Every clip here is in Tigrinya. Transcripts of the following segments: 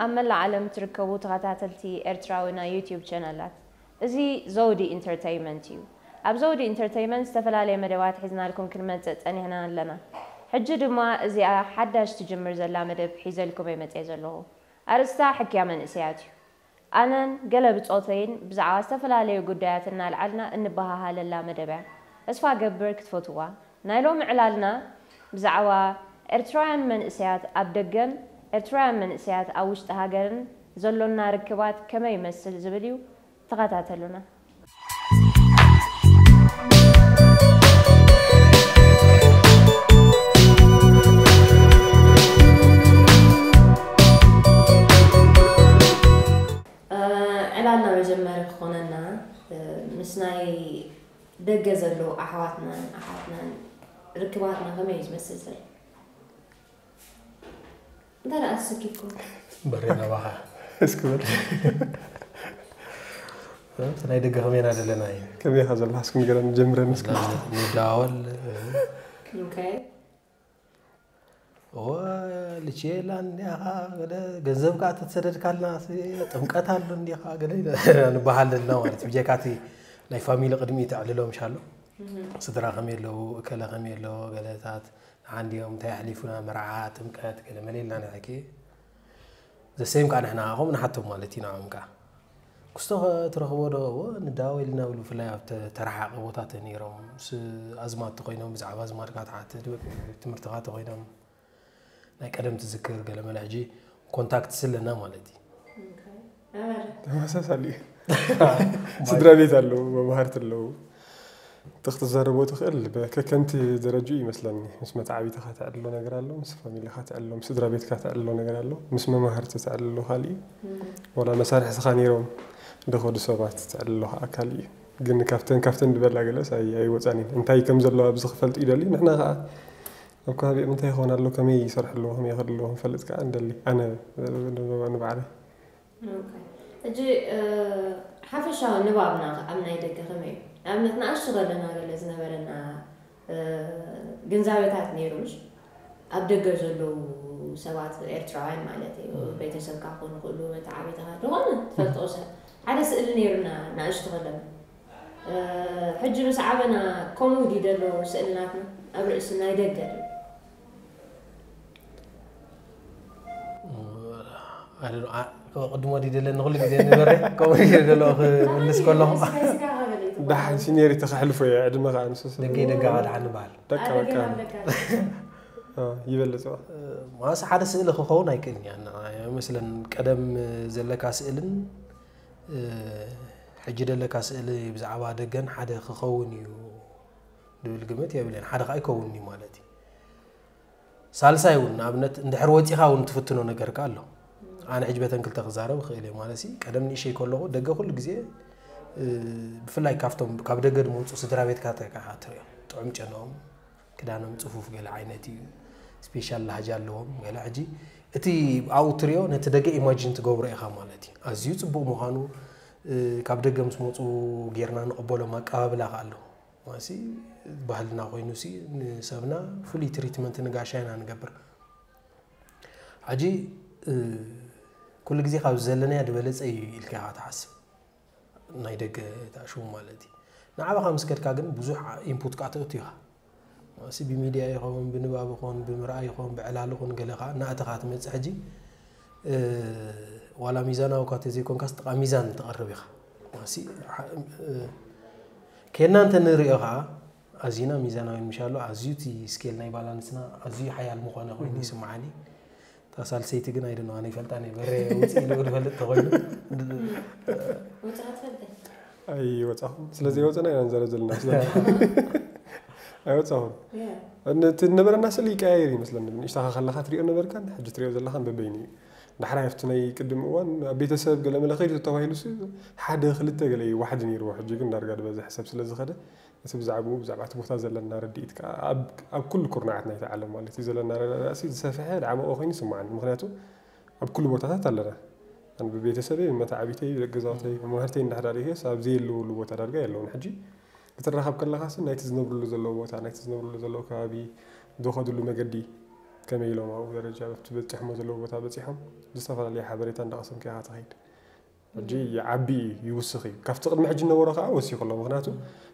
ኣብ መላእ ዓለም ትርከቡ ተኸታተልቲ ኤርትራዊ ናይ ዩትዩብ ቻነላት፣ እዚ ዘውዲ ኢንተርተይመንት እዩ። ኣብ ዘውዲ ኢንተርተይመንት ዝተፈላለየ መደባት ሒዝናልኩም ክንመጽእ ጸኒሕና ኣለና። ሕጂ ድማ እዚኣ ሓዳሽ ትጅምር ዘላ መደብ ሒዘልኩም እየ መጽየ ዘለኹ። ኣርእስታ ሕክያ መንእሰያት እዩ። ኣነን ገለ ብጾተይን ብዛዕባ ዝተፈላለዩ ጉዳያት እናልዓልና እንበሃሃለላ መደብ እያ። ተስፋ ገብር ክትፈትዋ። ናይ ሎሚ ዕላልና ብዛዕባ ኤርትራውያን መንእሰያት ኣብ ደገን ኤርትራውያን መንእሰያት ኣብ ውሽጢ ሃገርን ዘሎና ርክባት ከመይ ይመስል ዝብል እዩ። ተኸታተሉና። እ፣ ዕላልና መጀመሪ ክኾነና፣ እ፣ ምስ ናይ ደገ ዘለዉ ኣሕዋትናን ኣሓትናን ርክባትና ከመይ እዩ ዝመስል ዘሎ? እንታይ ደኣ ተሰኪፍኩም? በሬ ናባኻ። እስኪ በል። እቲ ናይ ደገ ከመይ ኢና ዘለና እዩ? ከመይ ኢኻ ዘለኻ? እስኪ ንገረኒ፣ ጀምረኒ እስኪ። ንደዋወል። ኦኬ። እወ፣ ልቼላ እንዲኻ፣ ገለ ገንዘብ ከኣ ተተሰደድካልና፣ ሲ-፣ ጥምቀት ኣሎ እንዲኻ፣ ገለ ንበሃል ዘለና ማለት እዩ። ብጀካ እቲ ናይ ፋሚሊ ቅድሚ ተዕልሎ ምሽ ኣሎ። እህ። ስድራ ከመይ ኣለዉ፣ እከለ ከመይ ኣለዎ፣ ገለታት ንዓንዲኦም እንታይ ኣሕሊፉና፣ መርዓ፣ ጥምቀት፣ ገለ መለ ኢልና ንሕኪ። ዘሰይም ከኣ ንሕና ከምኡ ንሓቶም ማለት እዩ ንዕኦም ከኣ። ክስቶ ከ ትረኽቦ ዶ? እወ፣ ንዳወ ኢልና ብሉ፣ ብፍላይ ኣብ ተ-፣ ተረሓቐ ቦታት ነይሮም። ምስ ኣዝማድ ተኾይኖም፣ ብዛዕባ ኣዝማድካ ትሓትት፣ ትምህርትኻ ተኾይኖም፣ ናይ ቀደም ትዝክር፣ ገለ መለ ሕጂ ኮንታክት ስለና ማለት እዩ። ኦኬ። ኣበረ። ተመሳሳሊ እዩ። ስድራ ቤት ኣለዉ፣ መማህርቲ ኣለዉ። እቲ ክትዛረቦ ትኽእል፣ በ-፣ ከከምቲ ደረጅኡ ይመስለኒ። ምስ መተዓቢትኻ ትዕልሎ ነገር ኣሎ፣ ምስ ፋሚሊኻ ትዕልሎ፣ ምስ ስድራ ቤትካ ትዕልሎ ነገር ኣሎ፣ ምስ መማህርቲ ትዕልሎ ካልእ እዩ። እም። ዋላ መሳርሕትኻ ነይሮም ድኸዱ ሰባት ትዕልሎ ከዓ ካልእ እዩ። ግን ካብተን፣ ካብተን ዝበላ ገለስ ኣይ-፣ ኣይወፃን እየን። እንታይ ከም ዘሎ ኣብዚ ክፈልጥ ይደሊ። ንሕና ከዓ ኣብ ከባቢኦም እንታይ ይኸውን ኣሎ፣ ከመይ ይሰርሑ ኣለዎ፣ ከመይ ይኸዱ ኣለዎ ክንፈልጥ ከዓ ንደሊ። ኣነ ንባዕለይ። ኦኬ። ሕጂ፣ እ፣ ሓፈሻዊ ንባብና ኣብ ናይ ደገ ከመይ እዩ? ንኣብነት ንኣሽቱ ከለና ገለ ዝነበረና፣ እ፣ ግንዛቤታት ነይሩ ምሽ? ኣብ ደገ ዘለዉ ሰባት ኤርትራውያን ማለት እዩ። እም። ቤተሰብካ ክኾኑ ይኽእሉ፣ መተዓቢትኻ፣ ዝኾነ ትፈልጦ ሰብ። ሓደ ስእሊ ነይሩና ንኣሽቱ ከለና። እ፣ ሕጂ ምስ ዓበና ከምኡ ድዩ ዘሎ ስእልናትና ኣብ ርእሲ ናይ ደገ ድዩ? ኣይ ዶንት ኖ፣ ኣ-፣ ቅድሞ ድዩ ደለኒ ኩሉ ግዜ ንበረ፣ ከምኡ ድዩ ዘሎ ክምልስ ከለኹ። ደሓን ሲኒየሪቲ ከሕልፎ እየ፣ ዕድመ ከዓ ንሱ ስለ ደገይ ደጋ ደሓን ንበሃል። ደቃ በቃ። እ፣ ይበልጽ። እ፣ ማስ ሓደ ስእሊ ክኸውን ኣይክእልን እያ፣ ኣይመስለን። ቀደም ዘለካ ስእልን፣ እ፣ ሕጂ ዘለካ ስእሊ ብዛዕባ ደገን ሓደ ክኸውን እዩ ድብል ግምት የብለን። ሓደ ከዓ ኣይከውንን እዩ ማለት እዩ። ሳልሳይ እውን፣ ንኣብነት፣ እንድሕር ወጺኻ እውን ትፍትኖ ነገር ከኣ ኣሎ። ኣነ ሕጂ በተን ክልተ ክዛረብ እኽእል እየ ማለት እዩ። ቀደም ንእሸይ ከለኹ ደገ ኩሉ ግዜ፣ እ፣ ብፍላይ ካብቶም ካብ ደገ ዝመጹ ስድራ ቤትካ ተካ ትሪኦ። ጥዑም ጨንኦም፣ ክዳኖም ጽፉፍ ገለ ዓይነት እዩ። ስፔሻል ላህጃ ኣለዎም ገለ። ሕጂ እቲ ኣብኡ ትሪኦ ነቲ ደገ ኢማጂን ትገብሮ ኢኻ ማለት እዩ። ኣዝዩ ጽቡቕ ምዃኑ፣ እ፣ ካብ ደገ ምስ መጹ ጌርና ንቕበሎም ኣቀባብላ ከኣ ኣሎ። ማሲ ባህልና ኮይኑሲ ንሰብና ፍሉይ ትሪትመንት ንጋሻ ኢና ንገብር። ሕጂ፣ እ፣ ኩሉ ግዜ ካብ ዘለናዮ ዝበለጸ እዩ ኢልካ ኢኻ ትሓስብ። ናይ ደገ ተኣሽሙ ማለት እዩ። ንዓባኻ ምስ ከድካ ግን ብዙሕ ኢንፑት ከኣ ተእቱ ኢኻ። ማሲ ብሚድያ ይኸውን፣ ብንባብ ይኹን፣ ብምርኣይ ይኹን፣ ብዕላል ይኹን፣ ገለ ከኣ እናእተኻ ትመጽእ። ሕጂ፣ እ፣ ዋላ ሚዛናዊ እኳ ተዘይኮንካስ ጥቓ ሚዛን ትቐርብ ኢኻ። ማሲ፣ ሓ-፣ እ፣ ኬድና እንተ ንሪኦ ከኣ፣ ኣዚና ሚዛናዊ ምሻሎ፣ ኣዝዩ እቲ ስኬል ናይ ባላንስና ኣዝዩ ሓያል ምኾነ ኮይኑ እም። ይስምዓኒ። እታ ሳልሰይቲ ግን ኣይደኖ፣ ኣነ ይፈልጣን እየ፣ በረ ውፅእ ኢሉ ዝፈልጥ ተኾይኑ። ወፅኻ ትፈልጥ? ኣይወፃኹም። ስለ ዘይወፀና ኢና ንዛረብ ዘለና፣ ስለ ኣይወፃኹም። ያ። እቲ ዝነበረና ስእሊ ይቀያየር ይመስለኒ። ንእሽተኻ ከለኻ ትሪኦ ነበርካን፣ ሕጂ ትሪኦ ዘለኻን በበይኑ እዩ። ዳሕራይ ኣብቲ ናይ ቅድም እዋን፣ ኣብ ቤተሰብ ገለ መለ ከይዱ ተባሂሉሲ፣ ሓደ ክልተ ገለ እዩ ዋሕዲ ነይርዎ። ሕጂ ግን ዳርጋ ዝበዝሕ ሰብ ስለ ዝኸደ፣ እቲ ብዛዕባኡ፣ ብዛዕባ እቲ ቦታ ዘለና ርድኢት ከኣ ኣብ፣ ኣብ ኩሉ ኩርናዓት ናይታ ዓለም ማለት እዩ ዘለና ኣረዳድኣሲ ዝሰፍሐ ዝዓመቐ ኮይኑ ይስምዓኒ። ምኽንያቱ ኣብ ኩሉ ቦታታት ኣለና። ኣነ ብቤተሰበይ፣ ብመተዓቢተይ፣ ብደቂ ገዛውተይ፣ መማህርተይ እንድሕር ዳኣ ሪኤስ ኣብ ዘየለውሉ ቦታ ዳርጋ የለውን። ሕጂ ክትራኸብ ከለኻሲ ናይቲ ዝነብርሉ ዘለዉ ቦታ፣ ናይቲ ዝነብርሉ ዘለዉ ከባቢ፣ ዝኸድሉ መገዲ፣ ከመይ ኢሎም ኣብኡ ደረጃ ኣብቲ በፂሖሞ ዘለዉ ቦታ በፂሖም፣ ዝተፈላለየ ሓበሬታ እንዳቐሰምካ ኢኻ ትኸይድ። ሕጂ ይዓቢ እዩ፣ ይውስኽ እዩ። ካብቲ ቅድሚ ሕጂ ነበሮ ከዓ ወሲኹ ኣሎ። ምኽንያቱ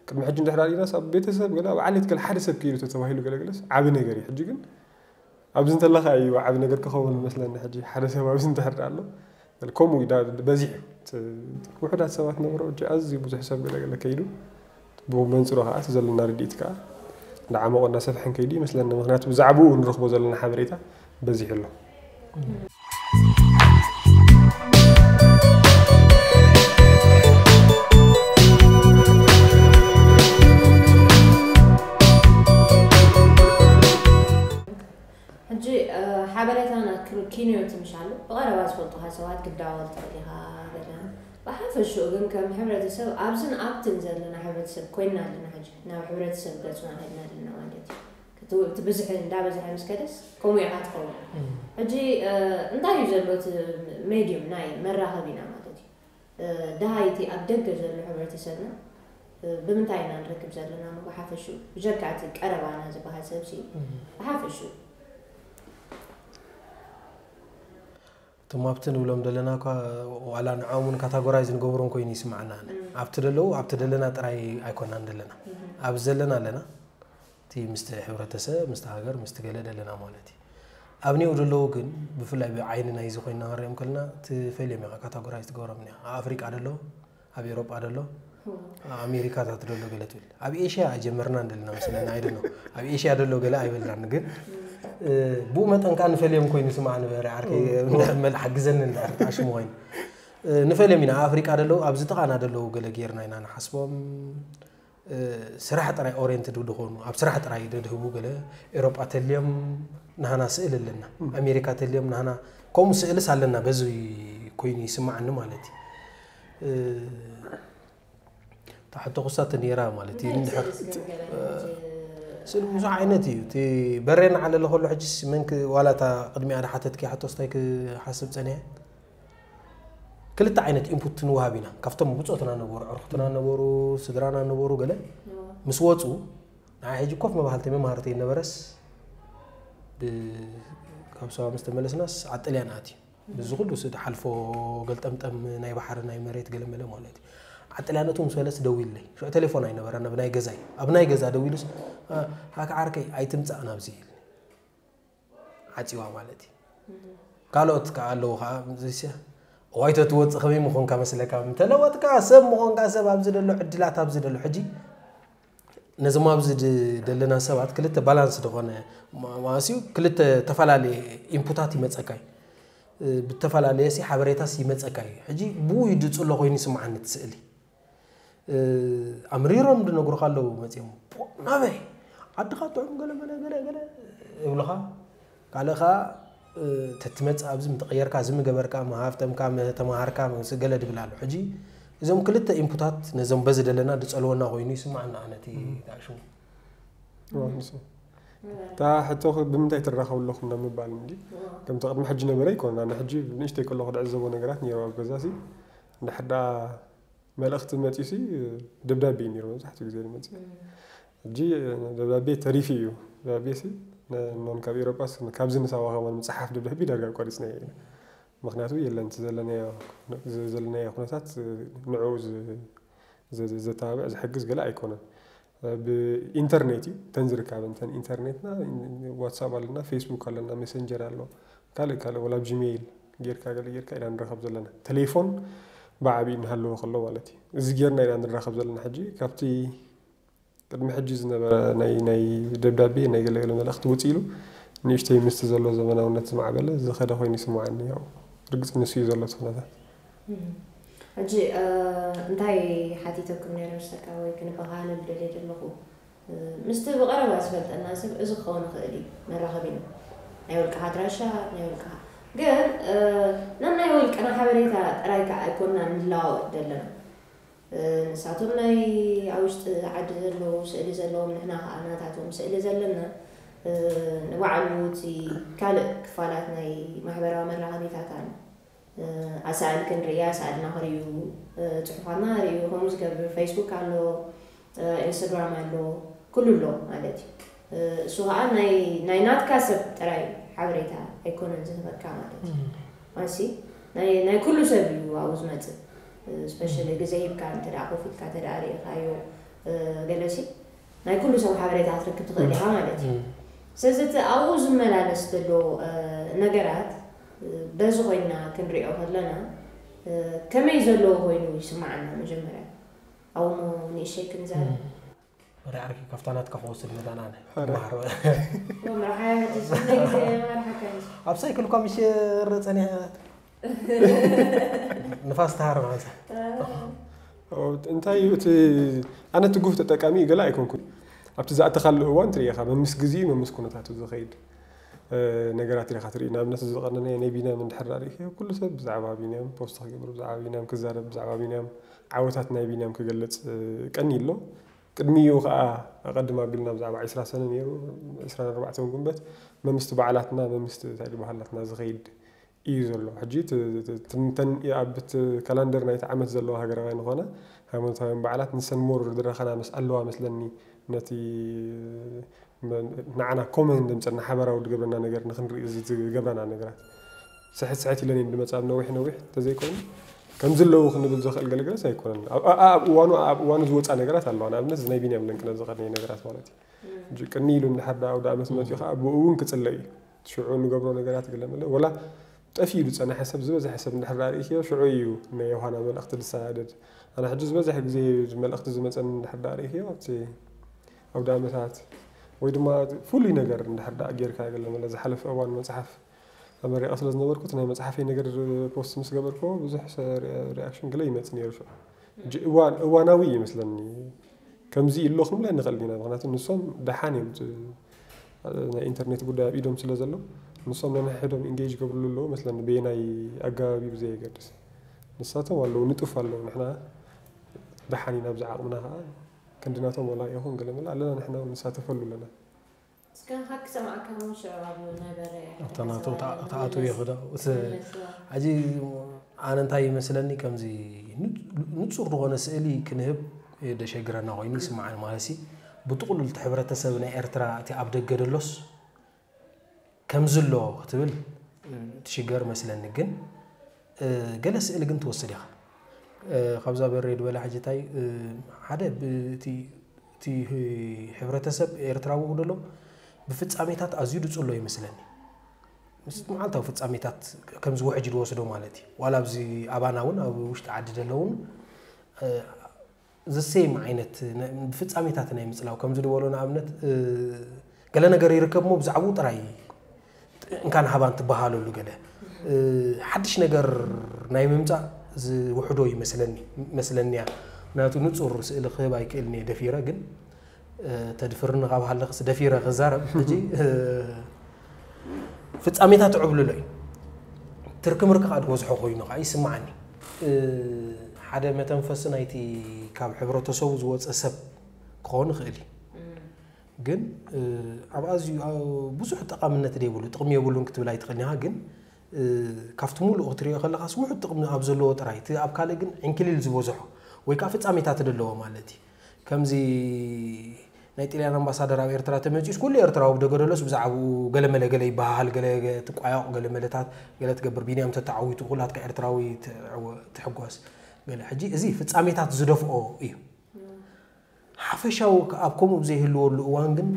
ቅድሚ ሕጂ እንድሕር ሪኢናስ ኣብ ቤተሰብ ገለ ኣብ ዓሌት ገለ ሓደ ሰብ ከይዱ ተተባሂሉ ገለገለስ ዓቢ ነገር እዩ። ሕጂ ግን ኣብዚ እንተለኻ እዩ ዓቢ ነገር ክኸውን መስለኒ። ሕጂ ሓደ ሰብ ኣብዚ እንድሕር ኣሎ፣ ከምኡ እዩ ዳ-፣ በዚሑ። እቲ ውሑዳት ሰባት ነበሩ፣ ሕጂ ኣዝዩ ብዙሕ ሰብ ገለገለ ከይዱ። ብመንጽሮ ከዓ እቲ ዘለና ርድኢት ከዓ እንዳዓመቖ እንዳሰፍሐን ከይዱ ይመስለኒ። ምኽንያቱ ብዛዕባኡ ንረኽቦ ዘለና ሓበሬታ በዚሑ ኣሎ። ሕጂ ሓበሬታና ኪንዮ ትምሻሉ ብቐረባ ዝፈልጡኻ ሰባት ክትዳወል ትኽእል ኢኻ። ገለ ብሓፈሽኡ ግን ከም ሕብረተሰብ ኣብዝን ኣብትን ዘለና ሕብረተሰብ ኮይና ኣለና። ሕጂ ናብ ሕብረተሰብ ገፅና ከድና ኣለና ማለት እዩ። እቲ ብዝሒ እንዳበዝሐ ምስ ከደስ ከምኡ ኢኻ ትኸውን። ሕጂ እንታይ እዩ ዘሎ እቲ ሜድዩም ናይ መራኸቢና ማለት እዩ? ደሃይቲ ኣብ ደገ ዘሎ ሕብረተሰብና ብምንታይ ኢና ንረክብ ዘለና? ብሓፈሽኡ ብጀካ እቲ ቀረባና ዝበሃል ሰብሲ ብሓፈሽኡ እቶም ኣብቲ ንብሎም ዘለና እኳ ዋላ ንዕኦም እውን ካታጎራይዝ ንገብሮም ኮይኑ ይስማዓና። ኣነ ኣብቲ ደለዉ ኣብቲ ደለና ጥራይ ኣይኮናን ደለና፣ ኣብዚ ዘለና ኣለና፣ እቲ ምስቲ ሕብረተሰብ ምስቲ ሃገር ምስቲ ገለ ደለና ማለት እዩ። ኣብኒኡ ደለዉ ግን ብፍላይ ብዓይኒ ናይዚ ኮይና ክንሪኦም ከለና ትፈልዮም ኢኻ፣ ካታጎራይዝ ትገብሮም እኒኻ። ኣብ ኣፍሪቃ ደሎ፣ ኣብ ኤሮጳ ደሎ፣ ኣብ ኣሜሪካታት ደሎ ገለ ትብል። ኣብ ኤሽያ ኣይጀመርናን ደለና መስለኒ፣ ኣይደሎ ኣብ ኤሽያ ደሎ ገለ ኣይበልናን። ግን ብኡ መጠን ከዓ ንፈልዮም ኮይኑ ስማዕ ንበረ ዓርከይ መል ሓግዘኒ እንድሕር ተኣሽሙ ኮይኑ ንፈልዮም ኢና። ኣብ ኣፍሪቃ ደለዉ ኣብዚ ጥቓና ደለዉ ገለ ጌርና ኢና ንሓስቦም። ስራሕ ጥራይ ኦሪየንትድ ድኾኑ ኣብ ስራሕ ጥራይ ደድህቡ ገለ ኤሮጳ ተልዮም ናህና ስእል ኣለና፣ ኣሜሪካ ተልዮም ናህና ከምኡ ስእልስ ኣለና። በዚ ኮይኑ ይስማዓኒ ማለት እዩ። እታ ሕቶ ክሳት ነይራ ማለት እዩ። እንድሕር ስእል ብዙሕ ዓይነት እዩ። እቲ በሬ እናዓለለ ከሎ ሕጂስ መን ክ-፣ ዋላ እታ ቅድሚኣ ድሓተትኪ ሕቶስ እንታይ ክሓስብ ጸኒሐ? ክልተ ዓይነት ኢንፑት ንወሃብ ኢና። ካብቶም ብጾትና ነበሩ፣ ዕርኽትና ነበሩ፣ ስድራና ነበሩ ገለ ምስ ወጹ ንዓይ ሕጂ ኮፍ መባህልተይ መምሃርተይ ነበረስ ብ-፣ ካብ ሰባ ምስ ተመለስናስ ዓጥልያ ንኣትዩ። እዚ ኩሉ ስ-፣ ሓልፎ ገልጠምጠም ናይ ባሕሪ ናይ መሬት ገለመለ ማለት እዩ። ዓጥልያ ነቱ ምስ በለስ ደዊለይ። ሽዑ ቴሌፎን ኣይነበረን ኣብ ናይ ገዛይ። ኣብ ናይ ገዛ ደዊሉስ "እ፣ ሃካ ዓርከይ ኣይትምጻእ ናብዚ" ኢልኒ። ዓጺዋ ማለት እዩ። ካልኦት ከኣ ኣለዉ ከኣ እዋይ ተትወጽእ ከመይ ምኾንካ መስለካ? እንተለወጥካ ሰብ ምኾንካ ሰብ ኣብዚ ደሎ ዕድላት ኣብዚ ደሎ ሕጂ ነዞም ኣብዚ ድ-፣ ደለና ሰባት ክልተ ባላንስ ዝኾነ ማ-፣ ማእስዩ ክልተ ተፈላለየ ኢንፑታት ይመጸካ እዩ። እ፣ ብተፈላለየ ሲ ሓበሬታስ ይመጸካ እዩ። ሕጂ ብኡ እዩ ድጽሎ ኮይኑ ይስምዓኒ እቲ ስእሊ። እ፣ ኣምሪሮም ድነግሩኻ ኣለዉ መጺኦም። ፖ፣ ናበይ? ዓድኻ ጥዑም ገለ መለ ገለ ገለ እብሉኻ። ካልእ ኸኣ እ፣ ተትመጽእ ኣብዚ ምተቐየርካ፣ እዚ ምገበርካ፣ ምሃብተምካ፣ ምተማሃርካ፣ ምስ ገለ ድብል ኣሎ። ሕጂ እዞም ክልተ ኢንፑታት ነዞም በዚ ደለና ድጸልወና ኮይኑ ይስምዓና ኣነ እቲ ተኣሽሙ። እዋ፣ ንሱ። እታ ሕቶ ኸ ብምንታይ ትራኸቡ ኣለኹም ናብ ምባል እንዲ ከምቲ ቅድሚ ሕጂ ነበረ ኣይኮነን። ኣነ ሕጂ ንእሽተይ ከለኹ ድዕዘቦ ነገራት ነይሩ ኣብ ገዛ ሲ እንድሕር ደኣ መልእኽቲ መጺኡ ሲ ደብዳቤ እዩ ነይሩ መብዛሕትኡ ግዜ ዝመጽእ። ሕጂ ደብዳቤ ተሪፉ እዩ። ደብዳቤ ሲ ን-፣ ኖን ካብ ኤውሮጳ ስ-፣ ካብዚ ንሳዋ ከማን ምጽሓፍ ደብዳቤ ዳርጋ ኣቋሪጽናዮ ኢና። ምኽንያቱ የለን እቲ ዘለናዮ ዝ-፣ ዘለናዮ ኩነታት ንዕኡ ዝ-፣ ዝ-፣ ዘተባብዕ ዝሕግዝ ገለ ኣይኮነን። ብኢንተርኔት እዩ እተን ዝርካበን እተን ኢንተርኔትና ዋትሳፕ ኣለና፣ ፌስቡክ ኣለና፣ ሜሰንጀር ኣሎ፣ ካልእ ካልእ ወላ ብ ጂሜይል ጌርካ ገለ ጌርካ ኢና ንራኸብ ዘለና። ቴሌፎን ብዓቢኡ እናሃለወ ከሎ ማለት እዩ። እዚ ጌርና ኢና ንራኸብ ዘለና። ሕጂ ካብቲ ቅድሚ ሕጂ ዝነበረ ናይ ናይ ደብዳቤ ናይ ገለገለ መልእኽቲ ውፅእ ኢሉ ንእሽተይ ምስቲ ዘሎ ዘመናውነት ዝማዕበለ ዝኸደ ኮይኑ ይስምዓኒ። ያው ርግፅ ንሱ እዩ ዘሎ እቲ ኩነታት። ሕጂ እንታይ ሓቲተኩም ነይረ መሰልካ ወይ ክንበሃለሉ ደልየ ዘለኹ ምስቲ ብቐረባ ዝፈልጠና ሰብ እዚ ክኸውን ይኽእል እዩ መራኸቢና ናይ ውልቅኻ ኣድራሻ ናይ ውልቅኻ ግን ናብ ናይ ውልቅና ሓበሬታ ጥራይ ከዓ ኣይኮንና ንለዋወጥ ዘለና ንሳቶም ናይ ኣብ ውሽጢ ዓዲ ዘለዉ ስእሊ ዘለዎም ንሕና ከዓ ናታቶም ስእሊ ዘለና ንባዕሉ እቲ ካልእ ክፋላት ናይ ማሕበራዊ መራኸቢታት ኣሎ ኣሳእል ክንርኢ ኣሳእልና ክርእዩ ፅሑፋትና ክርእዩ ከምኡ ዝገብር ፌስቡክ ኣሎ ኢንስታግራም ኣሎ ኩሉ ኣሎ ማለት እዩ እሱ ከዓ ናይ ናትካ ሰብ ጥራይ ሓበሬታ ኣይኮነን ዝህበካ ማለት እዩ። ማሲ ናይ ናይ ኩሉ ሰብ እዩ ኣብኡ ዝመጽእ። ስፔሻሊ ግዜ ሂብካ እንተ ደኣ ኮፍ ኢልካ እንተ ደኣ ርኢኻዮ፣ ገለሲ ናይ ኩሉ ሰብ ሓበሬታ ክትረክብ ትኽእል ኢኻ ማለት እዩ። ስለዚ እቲ ኣብኡ ዝመላለስ ዘሎ ነገራት በዚ ኮይና ክንሪኦ ከለና ከመይ ዘለዎ ኮይኑ ይስምዓና። መጀመርያ ኣብኡ ንእሸይ ክንዛረብ። ወደ ዓርኪ ካብታ ናትካ ክወስድ መታን ኣነ ኧረ። ማሕሮ መምርሓ ሕጂ ዝነ ግዜ መርሓካ እዩ። ኣብ ሳይክል እኳ ምሽ ረፀኒ ንፋስ ተሃር ማለት እንታይ እዩ እቲ ኣነ ትጉህ ተጠቃሚ ገለ ኣይኮንኩን። ኣብቲ ዝኣተኻሉ እዋን ትርኢ ኢኻ መምስ ግዜ መምስ ኩነታቱ ዝኸይድ ነገራት ኢኻ ትርኢ። ንኣብነት ዝቐነነ ናይ ቢንያም እንድሕር ዳ ርኢኽዮ ኩሉ ሰብ ብዛዕባ ቢንያም ፖስት ክገብር ብዛዕባ ቢንያም ክዛረብ ብዛዕባ ቢንያም ዓወታት ናይ ቢንያም ክገልፅ ቀኒ ኣሎ። ቅድሚኡ ከዓ ኣቐድም ኣቢልና ብዛዕባ ዒስራ ሰነ ነይሩ። ዒስራን ኣርባዕተን ጉንበት መምስቲ በዓላትና መምስቲ እንታይ ድበሃላትና ዝኸይድ እዩ ዘሎ። ሕጂ ትንተን ኣብት ካላንደር ናይቲ ዓመት ዘለዋ ሃገራውያን ዝኾነ ሃይማኖታውያን በዓላት ንሰን ሞር ዝረኸና ምስ ኣለዋ መስለኒ ነቲ ንዓና ኮመን ድምፅና ሓበራዊ ዝገብረና ነገር ንክንርኢ ዝገብረና ነገራት ስሕት ስሕት ኢለን እየን ድመፅእ ኣብ ነዊሕ ነዊሕ እንተዘይኮይኑ ከምዚ ኣለዉ ክንብል ዘኽእል ገለገለስ ኣይኮነን። ኣብ እዋኑ ኣብ እዋኑ ዝወፃ ነገራት ኣለዋ። ንኣብነት ናይ ቢንያም ለንቅነ ዝቐነየ ነገራት ማለት እዩ። ቅኒ ኢሉ እንድሕር ዳ ኣውደ ዓመት መፅኡ ከዓ ብኡ እውን ክፅለ እዩ። ሽዑ ንገብሮ ነገራት ገለመለ ወላ ጠፊኡ ዝፀንሐ ሰብ ዝበዝሐ ሰብ እንድሕር ዳ ርእኽዮ ሽዑ እዩ ናይ ዮሃና መልእኽቲ ዝሰናደድ። ኣነ ሕጂ ዝበዝሐ ግዜ መልእኽቲ ዝመፀኒ እንድሕር ዳ ርእኽዮ ኣብቲ ኣውደ ዓመታት ወይ ድማ ፍሉይ ነገር እንድሕር ዳ ጌርካ ገለመለ ዝሓለፈ እዋን መፅሓፍ ተመሪቐ ስለ ዝነበርኩ እቲ ናይ መፅሓፈይ ነገር ፖስት ምስ ገበርክዎ ብዙሕ ሪኣክሽን ገለ ይመፅ ነይሩ። ሽዑ እዋናዊ እዩ ይመስለኒ። ከምዚ ኣሎ ክንብላ ንኽእል ኢና። ምክንያቱ ንሶም ደሓን እዮም ናይ ኢንተርኔት ጉዳይ ኣብ ኢዶም ስለ ዘሎ ንሶም ነንሕዶም ኢንጌጅ ገብርሉ ኣለዉ መስለኒ። በየናይ ኣገባብ እዩ ብዘየገድስ ንሳቶም ኣለዉ ንጡፍ ኣለዉ። ንሕና ደሓን ኢና ብዛ ዓቕምና ከዓ ክንድናቶም ወላ ይኹን ገለ መለ ኣለና ንሕና እውን ንሳተፈሉ ኣለና። እስከ ካብ ክሰምዓካ እውን ሽዑ ኣብ ነበረ ኣብታ ናቱ ተኣትው ይኽዳ ሕጂ ኣነ እንታይ ይመስለኒ ከምዚ ንፁር ዝኾነ ስእሊ ክንህብ ደሸግረና ኮይኑ ይስምዓኒ። ማለት ሲ ብጥቕሉል እቲ ሕብረተሰብ ናይ ኤርትራ እቲ ኣብ ደገ ደሎስ ከምዚ ኣሎ ክትብል ትሽገር መስለኒ። ግን ገለ ስእሊ ግን ትወስድ ኢኻ። ካብዛ በሬ ድበለ ሕጂ እንታይ ሓደ እቲ ሕብረተሰብ ኤርትራዊ ደሎ ብፍጻሜታት ኣዝዩ ድጽሎ ይመስለኒ። ምስ መዓልታዊ ፍጻሜታት ከምዚ ውሕጅ ድወስዶ ማለት እዩ። ዋላ ኣብዚ ኣባና እውን ኣብ ውሽጢ ዓዲ ደለውን ዘሴም ዓይነት ብፍጻሜታት ናይ ምጽላው ከምዚ ድበሎ ንኣብነት ገለ ነገር ይርከብ እሞ ብዛዕባኡ ጥራይ እንካን ሃባን ትበሃለሉ ገለ ሓድሽ ነገር ናይ ምምጻእ ዝውሕዶ ይመስለኒ መስለኒያ። ምክንያቱ ንጹር ስእሊ ክህብ ኣይክእልን እየ ደፊረ ግን ተድፍርኒ ካብ ሃለኽስ ደፊረ ክዛረብ ሕጂ ፍጻሜታት ዕብልሎ እዩ። ትርክምርክ ከዓ ዝበዝሖ ኮይኑ ከዓ ይስምዓኒ። ሓደ መተንፈሲ ናይቲ ካብ ሕብረተሰቡ ዝወፀ ሰብ ክኸውን ይኽእል እዩ። ግን ኣብ ኣዝዩ ብዙሕ ጠቓምነት ዘይብሉ ጥቕሚ የብሉን ክትብል ኣይትኽእልን ኢኻ። ግን ካብቲ ሙሉእ ክትሪኦ ከለኻስ ውሑድ ጥቕሚ ኣብ ዘለዎ ጥራይ እቲ ኣብ ካልእ ግን ዕንክሊል ዝበዝሖ ወይ ከዓ ፍጻሜታት ዘለዎ ማለት እዩ። ከምዚ ናይ ጥልያን ኣምባሳደር ኣብ ኤርትራ ተመፂኡስ ኩሉ ኤርትራዊ ብደገደሎስ ብዛዕባኡ ገለመለ ገለ ይበሃሃል፣ ገለ ትቋየቕ፣ ገለ መለታት ገለ ትገብር። ቢንያም ተተዓዊቱ ኩላትካ ኤርትራዊ ትሕጓስ ገለ። ሕጂ እዚ ፍጻሜታት ዝደፍኦ እዩ። ሓፈሻዊ ኣብ ከምኡ ብዘይህልወሉ እዋን ግን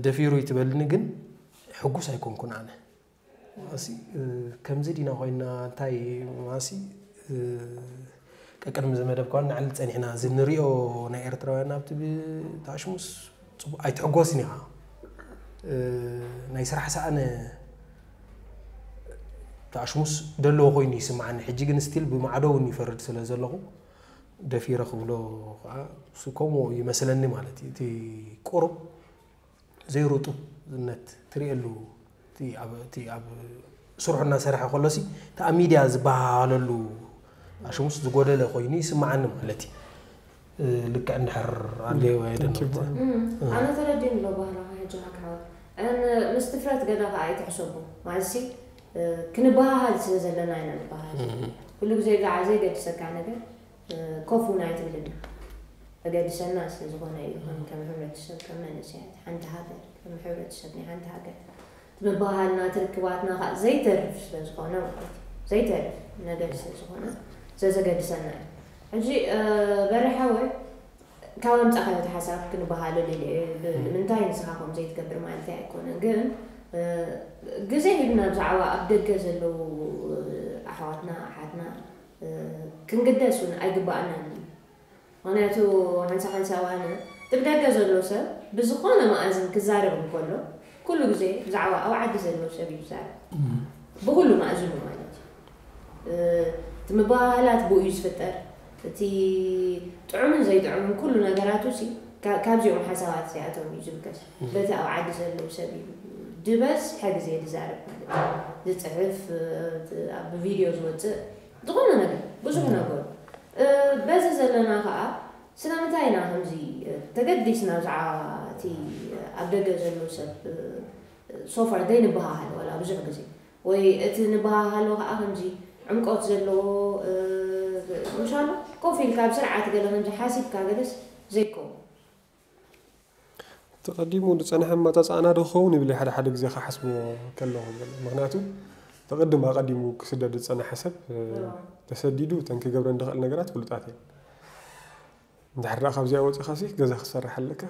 ደፊሩ ይትበልኒ ግን ሕጉስ ኣይኮንኩን ኣነ። ማሲ ከምዚ ዲና ኮይና እንታይ ማሲ ቀቅድሚ ዝመደብ ከዋን ንዓሊ ጸኒሕና እዚ ንሪኦ ናይ ኤርትራውያን ኣብቲ ተኣሽሙስ ኣይትሕጎስን ኢኻ። ናይ ስራሕ ሰኣነ ተኣሽሙስ ደለዎ ኮይኑ ይስምዓኒ። ሕጂ ግን ስቲል ብማዕዶ እውን ይፈርድ ስለ ዘለኹ ደፊረ ክብሎ ከዓ ከምኡ ይመስለኒ ማለት እዩ። እቲ ቁሩብ ዘይሩጡብነት ትርእየሉ እቲ ኣብ ስርሑ እናሰርሐ ከሎሲ እቲ ኣብ ሚድያ ዝበሃሃለሉ ኣሽሙስ ዝጎደለ ኮይኑ ይስምዓኒ ማለት እዩ። ልክዕ እንድሕር ኣለዮ ኣይደንት ኣነ ተረዲን ኣሎ ባህላኻ ሕጂ ካክዓወት ን ምስ ድፍረት ገለ ከዓ ኣይትሕሰቡ ማለትሲ ክንበሃሃል ስለ ዘለና ኢና ንበሃል። ኩሉ ግዜ ከዓ ዘይገድሰካ ነገር ኮፍ እውን ኣይትብልና። ዘገድሰና ስለ ዝኾነ እዩ። ከም ከም ሕብረተሰብ፣ ከም መንእሰያት ሓንቲ ሃገር፣ ከም ሕብረተሰብ ናይ ሓንቲ ሃገር እቲ ምብህሃልና፣ እቲ ርክባትና ከዓ ዘይተርፍ ስለ ዝኾነ ማለት እዩ። ዘይተርፍ ነገር ስለ ዝኾነ ዘዘገድሰና እዩ። ሕጂ በርሐወ ካብ ኣምጻኻዮ እቲ ሓሳብ ክንበሃሎ ደልየ እየ። ብ- ንምንታይ ንስኻ ከም ዘይትገብር ማለት ኣይኮነን፣ ግን ግዜ ሂብና ብዛዕባ ኣብ ደገ ዘለዉ ኣሕዋትና ኣሓትና ክንግደስ እውን ኣይግባኣናን እዩ። ምክንያቱ ሓንሳ ሓንሳ ዋነ እቲ ብደገ ዘሎ ሰብ ብዝኾነ መኣዝን ክዛረብ እንከሎ ኩሉ ግዜ ብዛዕባ ኣብ ዓዲ ዘሎ ሰብ እዩ ዝዛረብ፣ ብኩሉ መኣዝኑ ማለት እዩ። እቲ ምባህላት ብኡ እዩ ዝፍጠር። እቲ ጥዑምን ዘይጥዑምን ኩሉ ነገራቱ ሲ ካ- ካብዚኦም ሓሳባት እዚኣቶም እዩ ዝብገስ። በቲ ኣብ ዓዲ ዘለዉ ሰብ እዩ ዝበዝሐ ግዜ ዝዛረብ ማለት እዩ። ዝፅሕፍ፣ ኣብ ቪድዮ ዝወፅእ ዝኾነ ነገር ብዙሕ ነገሩ። በዚ ዘለና ከዓ ስለምንታይ ኢና ከምዚ ተገዲስና ብዛዕባ እቲ ኣብ ደገ ዘሎ ሰብ ሶፋር ዘይንበሃሃል ዋላ ብዙሕ ግዜ ወይ እቲ ንበሃሃሎ ከዓ ከምዚ ዕምቆት ዘለዎ ምሻሎ ኮፍ ኢልካ ብስርዓት ገለ ከምዚ ሓሲብካ ገለስ ዘይከውን ተቐዲሙ ዝፀንሐ ኣመፃፅኣና ዶ ክኸውን ይብል ሓደ ሓደ ግዜ ክሓስቦ ከለኹ ዘሎ። ምክንያቱ ተቐድም ኣቐዲሙ ክስደድ ዝፀንሐ ሰብ ተሰዲዱ እተን ክገብረን ዝኽእል ነገራት ፍሉጣት እየን። እንድሕር ደኣ ካብዚኣ ወፂኻሲ ገዛ ክትሰርሕ ኣለካ፣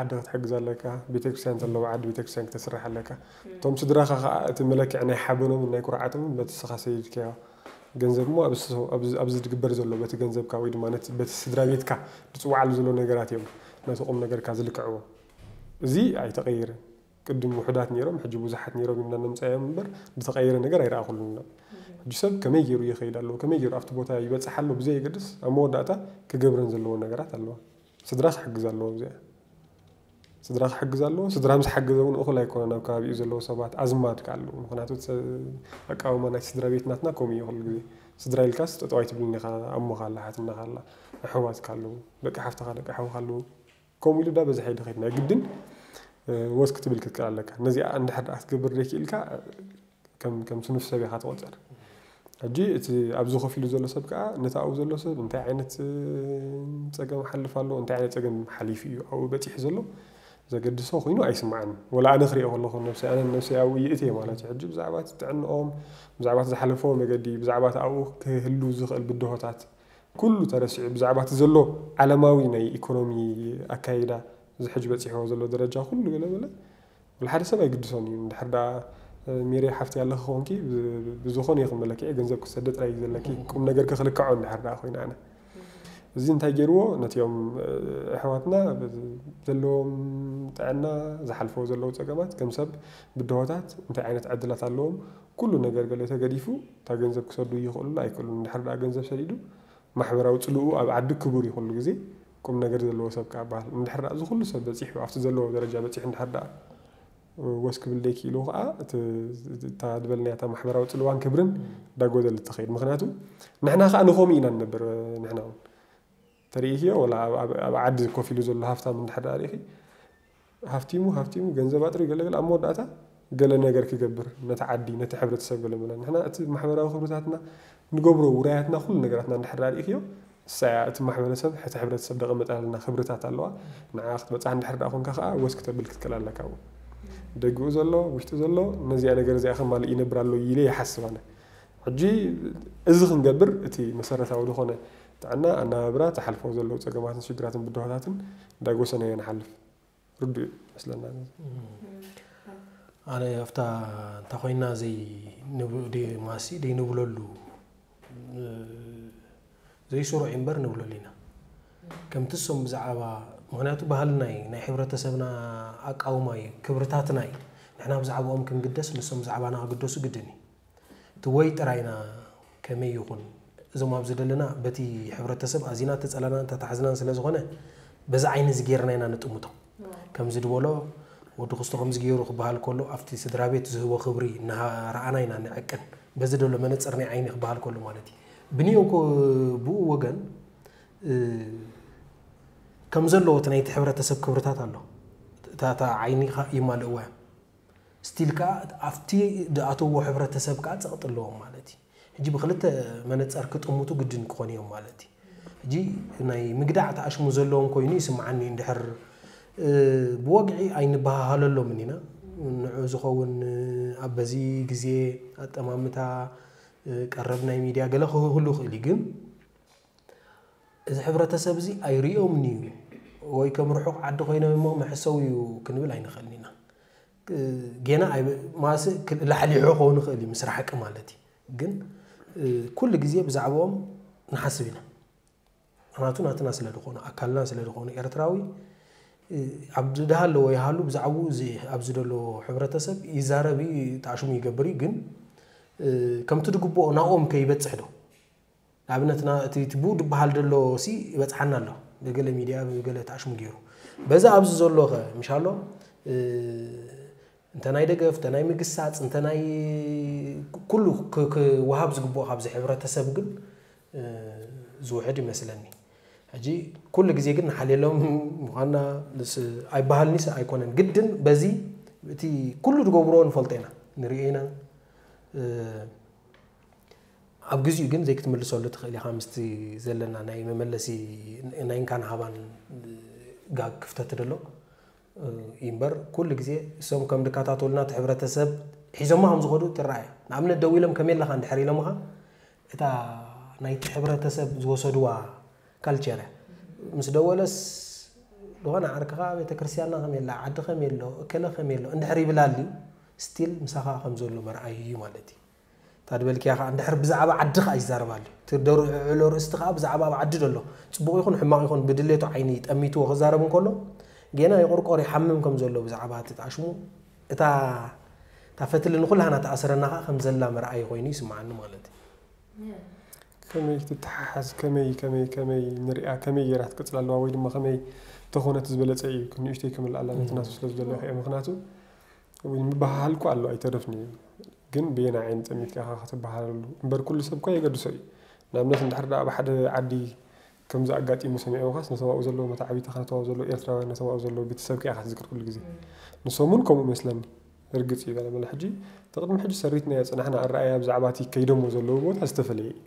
ዓዲ ክትሕግዝ ኣለካ፣ ቤተክርስትያን ዘለዎ ዓዲ ቤተክርስትያን ክተስርሕ ኣለካ። እቶም ስድራኻ ከዓ እቲ መለክዒ ናይ ሓበኖምን ናይ ኩርዓቶምን በቲ ንስኻ ሰዲድካዮ ገንዘብ እሞ ኣብዚ ዝግበር ዘሎ በቲ ገንዘብካ ወይ ድማ ነቲ በቲ ስድራ ቤትካ ዝፅውዓሉ ዘሎ ነገራት እዮም ነቲ ቁም ነገርካ ዝልክዕዎ። እዚ ኣይተቐይርን። ቅድም ውሑዳት ነይሮም፣ ሕጂ ብዙሓት ነይሮም ኢልና ነምፅኣዮም እምበር ዝተቐየረ ነገር ኣይረኣኹሉን። ሕጂ ሰብ ከመይ ገይሩ ይኸይድ ኣለዎ፣ ከመይ ገይሩ ኣብቲ ቦታ ይበፅሕ ኣሎ ብዘየገድስ ኣብ መወዳእታ ክገብረን ዘለዎ ነገራት ኣለዋ። ስድራ ክሕግዝ ኣለዎ ኣብዚኣ። ስድራ ክሕግዝ ኣለዎ። ስድራ ምስ ሓገዘ እውን እኹል ኣይኮነን። ኣብ ከባቢኡ ዘለዉ ሰባት ኣዝማድ ከ ኣለዉ። ምክንያቱ ኣቃውማ ናይ ስድራ ቤት ናትና ከምኡ እዩ። ኩሉ ግዜ ስድራ ኢልካስ ጠጠው ኣይትብልን ኢኻ። ኣሞኻ ኣላ፣ ሓትነኻ ኣላ፣ ኣሕዋትካ ኣለዉ፣ ደቂ ሓፍትኻ ደቂ ሓውኻ ኣለዉ። ከምኡ ኢሉ ዳ በዝሐ ይድኸድ ናይ ግድን ወስ ክትብል ክትክእል ኣለካ። ነዚኣ እንድሕር ደኣ ክትገብር ዘይክእልካ ከም ከም ስኑፍ ሰብ ኢኻ ትቆጸር። ሕጂ እቲ ኣብዚ ኮፍ ኢሉ ዘሎ ሰብ ከዓ ነቲ ኣብኡ ዘሎ ሰብ እንታይ ዓይነት ጸገም ሓልፍ ኣሎ፣ እንታይ ዓይነት ጸገም ሓሊፉ እዩ ኣብኡ በጺሑ ዘሎ ዘገድሶ ኮይኑ ኣይስምዓንን። ወላ ኣነ ክሪኦ ከለኹ ነብሰይ ኣነ ነብሰይ ኣብኡ ይእትየ ማለት እዩ። ሕጂ ብዛዕባ እቲ ጥዕንኦም፣ ብዛዕባ እቲ ዝሓለፈዎ መገዲ፣ ብዛዕባ እቲ ኣብኡ ክህሉ ዝኽእል ብድሆታት ኩሉ ተረሲዑ ብዛዕባ እቲ ዘሎ ዓለማዊ ናይ ኢኮኖሚ ኣካይዳ እዚ ሕጂ በፂሕዎ ዘሎ ደረጃ ኩሉ ገለ በለ ወላ ሓደ ሰብ ኣይግድሶን እዩ። እንድሕር ደኣ ሜሪ ሓፍቲ ኣለኺ ኮንኪ ብዝኾነ ይኹን መለክዒ ገንዘብ ክሰደ ጥራይ እዩ ዘለኪ ቁም ነገር ከክልክዖ እንድሕር ደኣ ኮይነ ኣነ እዚ እንታይ ገይርዎ ነቲኦም ኣሕዋትና ዘለዎም ጥዕና ዝሓልፈዎ ዘለዉ ፀገማት ከም ሰብ ብድሆታት እንታይ ዓይነት ዕድላት ኣለዎም ኩሉ ነገር ገለ ተገዲፉ እታ ገንዘብ ክሰዱ ይኽእሉ ኣይክእሉን እንድሕር ደኣ ገንዘብ ሰዲዱ ማሕበራዊ ፅልኡ ኣብ ዓዲ ክቡር እዩ ኩሉ ግዜ ቁም ነገር ዘለዎ ሰብ ከዓ በሃል እንድሕር ደኣ እዚ ኩሉ ሰብ በፂሑ ኣብቲ ዘለዎ ደረጃ በፂሑ እንድሕር ደኣ ወስ ክብል ዘይክእሉ ከዓ እታ ዝበልናያ እታ ማሕበራዊ ፅልዋን ክብርን እንዳጎደል ትኸይድ ምክንያቱ ንሕና ከዓ ንኸምኡ ኢና ንነብር ንሕና እውን ተርእይክዮ ወላ ኣብ ዓዲ ኮፍ ኢሉ ዘሎ ሃፍታም እንድሕር ደኣ ርኢኺ ሃፍቲሙ ሃፍቲሙ ገንዘብ ኣጥርዩ ገለገለ ኣብ መወዳእታ ገለ ነገር ክገብር ነቲ ዓዲ ነቲ ሕብረተሰብ ገለ ምለ ንሕና እቲ ማሕበራዊ ክብርታትና ንገብሮ ውራያትና ኩሉ ነገራትና እንድሕር ርኢኽዮ እሳያ እቲ ማሕበረሰብ ሕቲ ሕብረተሰብ ደቐመጠልና ክብርታት ኣለዋ ንዓ ክትበፅሓ እንድሕር ደኣ ኮንካ ከዓ ወስ ክተብል ክትክእል ኣለካ እውን ደጊኡ ዘሎ ውሽጡ ዘሎ ነዚኣ ነገር እዚኣ ከማልእ ይነብር ኣሎ ኢለ ይሓስብ ኣነ ሕጂ እዚ ክንገብር እቲ መሰረታዊ ዝኾነ ጥዕና ኣናባብራ ተሓልፎ ዘለዉ ፀገማትን ሽግራትን ብድሆታትን እንዳጎሰናዮ ንሓልፍ ርዱእ እዩ መስለና ኣነ ኣብታ እንታ ኮይና ማሲ ደይንብለሉ ዘይስሩዕ እምበር ንብለሉ ኢና ከምቲ እሶም ብዛዕባ ምክንያቱ ባህልና እዩ ናይ ሕብረተሰብና ኣቃውማ እዩ ክብርታትና እዩ ንሕና ብዛዕባኦም ክንግደስ ንሶም ብዛዕባና ክግደሱ ግድን እዩ እቲ ወይ ጥራይና ከመይ ይኹን እዞም ኣብዚ ዘለና በቲ ሕብረተሰብ ኣዚና ተፀላናን ተታሕዝናን ስለ ዝኾነ በዚ ዓይኒ እዚ ጌርና ኢና ንጥምቶ ከምዚ ድበሎ ወዲ ክስቶ ከምዚ ገይሩ ክበሃል ከሎ ኣብቲ ስድራ ቤት ዝህቦ ክብሪ እናረኣና ኢና ንዕቅን በዚ ደሎ መነፅር ናይ ዓይኒ ክበሃል ከሎ ማለት እዩ ብንዮ ብኡ ወገን ከም ዘለዎ እቲ ናይቲ ሕብረተሰብ ክብርታት ኣሎ እታ ዓይኒ ይማልእዋ እዮም ስቲል ከዓ ኣብቲ ዝኣተዎ ሕብረተሰብ ከዓ ፀቕጢ ኣለዎም ማለት እዩ ሕጂ ብክልተ መነፀር ክጥምቱ ግድን ክኾኑ እዮም ማለት እዩ ሕጂ ናይ ምግዳዕ ተኣሽሙ ዘለዎም ኮይኑ ይስምዓኒ። እንድሕር ብወግዒ ኣይንበሃሃለሎምን ኢና። ንዑ ዝኸውን ኣብ በዚ ግዜ ኣጠማምታ ቀረብ ናይ ሚድያ ገለ ክህሉ ይኽእል እዩ። ግን እዚ ሕብረተሰብ እዚ ኣይርእዮምን እዩ ወይ ከም ርሑቕ ዓዲ ኮይኖም እሞ መሕሰው እዩ ክንብል ኣይንኽእልን ኢና። ጌና ማስእ ላሕሊሖ ክኸውን ይኽእል እዩ ምስ ራሕቂ ማለት እዩ። ግን ኩሉ ግዜ ብዛዕባኦም ንሓስብ ኢና። ምክንያቱ ናትና ስለ ዝኾኑ ኣካልና ስለ ዝኾኑ ኤርትራዊ ኣብ ድሃለዎ ይሃሉ ብዛዕባኡ ኣብዚ ዘሎ ሕብረተሰብ ይዛረብ እዩ፣ ተኣሽሙ ይገብር እዩ። ግን ከምቲ ድግብኦ ናብኦም ከይበፅሕ ዶ ንኣብነት እቲ ብኡ ድበሃል ዘሎ ሲ ይበፅሓና ኣሎ ብገለ ሚድያ ብገለ ተኣሽሙ ገይሩ በዚ ኣብዚ ዘሎ ከ ምሻሎ እንተ ናይ ደገፍ እንተ ናይ ምግሳፅ እንተ ናይ ኩሉ ክወሃብ ዝግብኦ ካብዚ ሕብረተሰብ ግን ዝውሕድ ይመስለኒ። ሕጂ ኩሉ ግዜ ግን ንሓልየሎም ምዃንና ኣይበሃልኒስ ኣይኮነን ግድን በዚ እቲ ኩሉ ዝገብርዎ ንፈልጦ ኢና ንሪኦ ኢና። ኣብ ግዚኡ ግን ዘይክትምልሰሉ ትኽእል ኢኻ ምስቲ ዘለና ናይ መመለሲ ናይ እንካን ሃባን ጋግ ክፍተት ደሎ እዩ እምበር ኩሉ ግዜ እሶም ከም ድካታተሉና እቲ ሕብረተሰብ ሒዞማ ከም ዝኸዱ ትረኣየ። ንኣብነት ደው ኢሎም ከመይ ኣለኻ እንድሕር ኢሎምኻ እታ ናይቲ ሕብረተሰብ ዝወሰድዋ ካልቸር ምስ ደወለስ ዝኾነ ዓርክኻ ቤተክርስትያንና ከመይ ኣላ ዓዲ ከመይ ኣሎ እከለ ከመይ ኣሎ እንድሕር ይብላልዩ ስቲል ምሳኻ ከም ዘሎ መርኣዩ እዩ ማለት እዩ። እታ ዝበልክያ ከዓ እንድሕር ብዛዕባ ዓዲ ከዓ ይዛረባሉ ትደርዕሎ ርእስቲ ከዓ ብዛዕባ ኣብ ዓዲ ዘሎ ፅቡቕ ይኹን ሕማቕ ይኹን ብድሌቱ ዓይኒ ጠሚትዎ ክዛረብ እንከሎ ጌና ይቆርቆር ይሓምም ከም ዘሎ ብዛዕባ እቲ ጣሽሙ እታ እታ ፈትሊ ንኩላህና ተኣስረና ከዓ ከም ዘላ መርኣይ ኮይኑ ይስምዓኒ ማለት እዩ። ከመይ ክትተሓሓዝ ከመይ ከመይ ከመይ ንሪኣ ከመይ ገይራ ትቅፅል ኣለዋ ወይ ድማ ከመይ ተኾነት ዝበለፀ እዩ ንእሽተይ ክምልኣላ ነቲ ናቱ ስለ ዝደለኹ እየ ምክንያቱ ወይ ምበሃሃል እኮ ኣሎ ኣይተርፍን እዩ ግን ብየና ዓይኒ ጠሚትካ ኢኻ ክትበሃለሉ እምበር ኩሉ ሰብ እኮ የገድሶ እዩ ንኣብነት እንድሕር ደኣ ኣብ ሓደ ዓዲ ከምዚ ኣጋጢሙ ሰሚዕምኻስ ነቶም ኣብኡ ዘለዉ መታዕቢትኻ ነቶም ኣብኡ ዘለዉ ኤርትራውያን ነቶም ኣብኡ ዘለዉ ቤተሰብካ ኢኻ ትዝክር ኩሉ ግዜ ንሶም እውን ከምኡ መስለኒ ርግጽ እዩ በለ መለ ሕጂ ተቕድሚ ሕጂ ሰሪትናዮ ጽናሕና ኣረኣያ ብዛዕባ እቲ ከይዶሞ ዘለዉ ቦታ ዝተፈለየ እዩ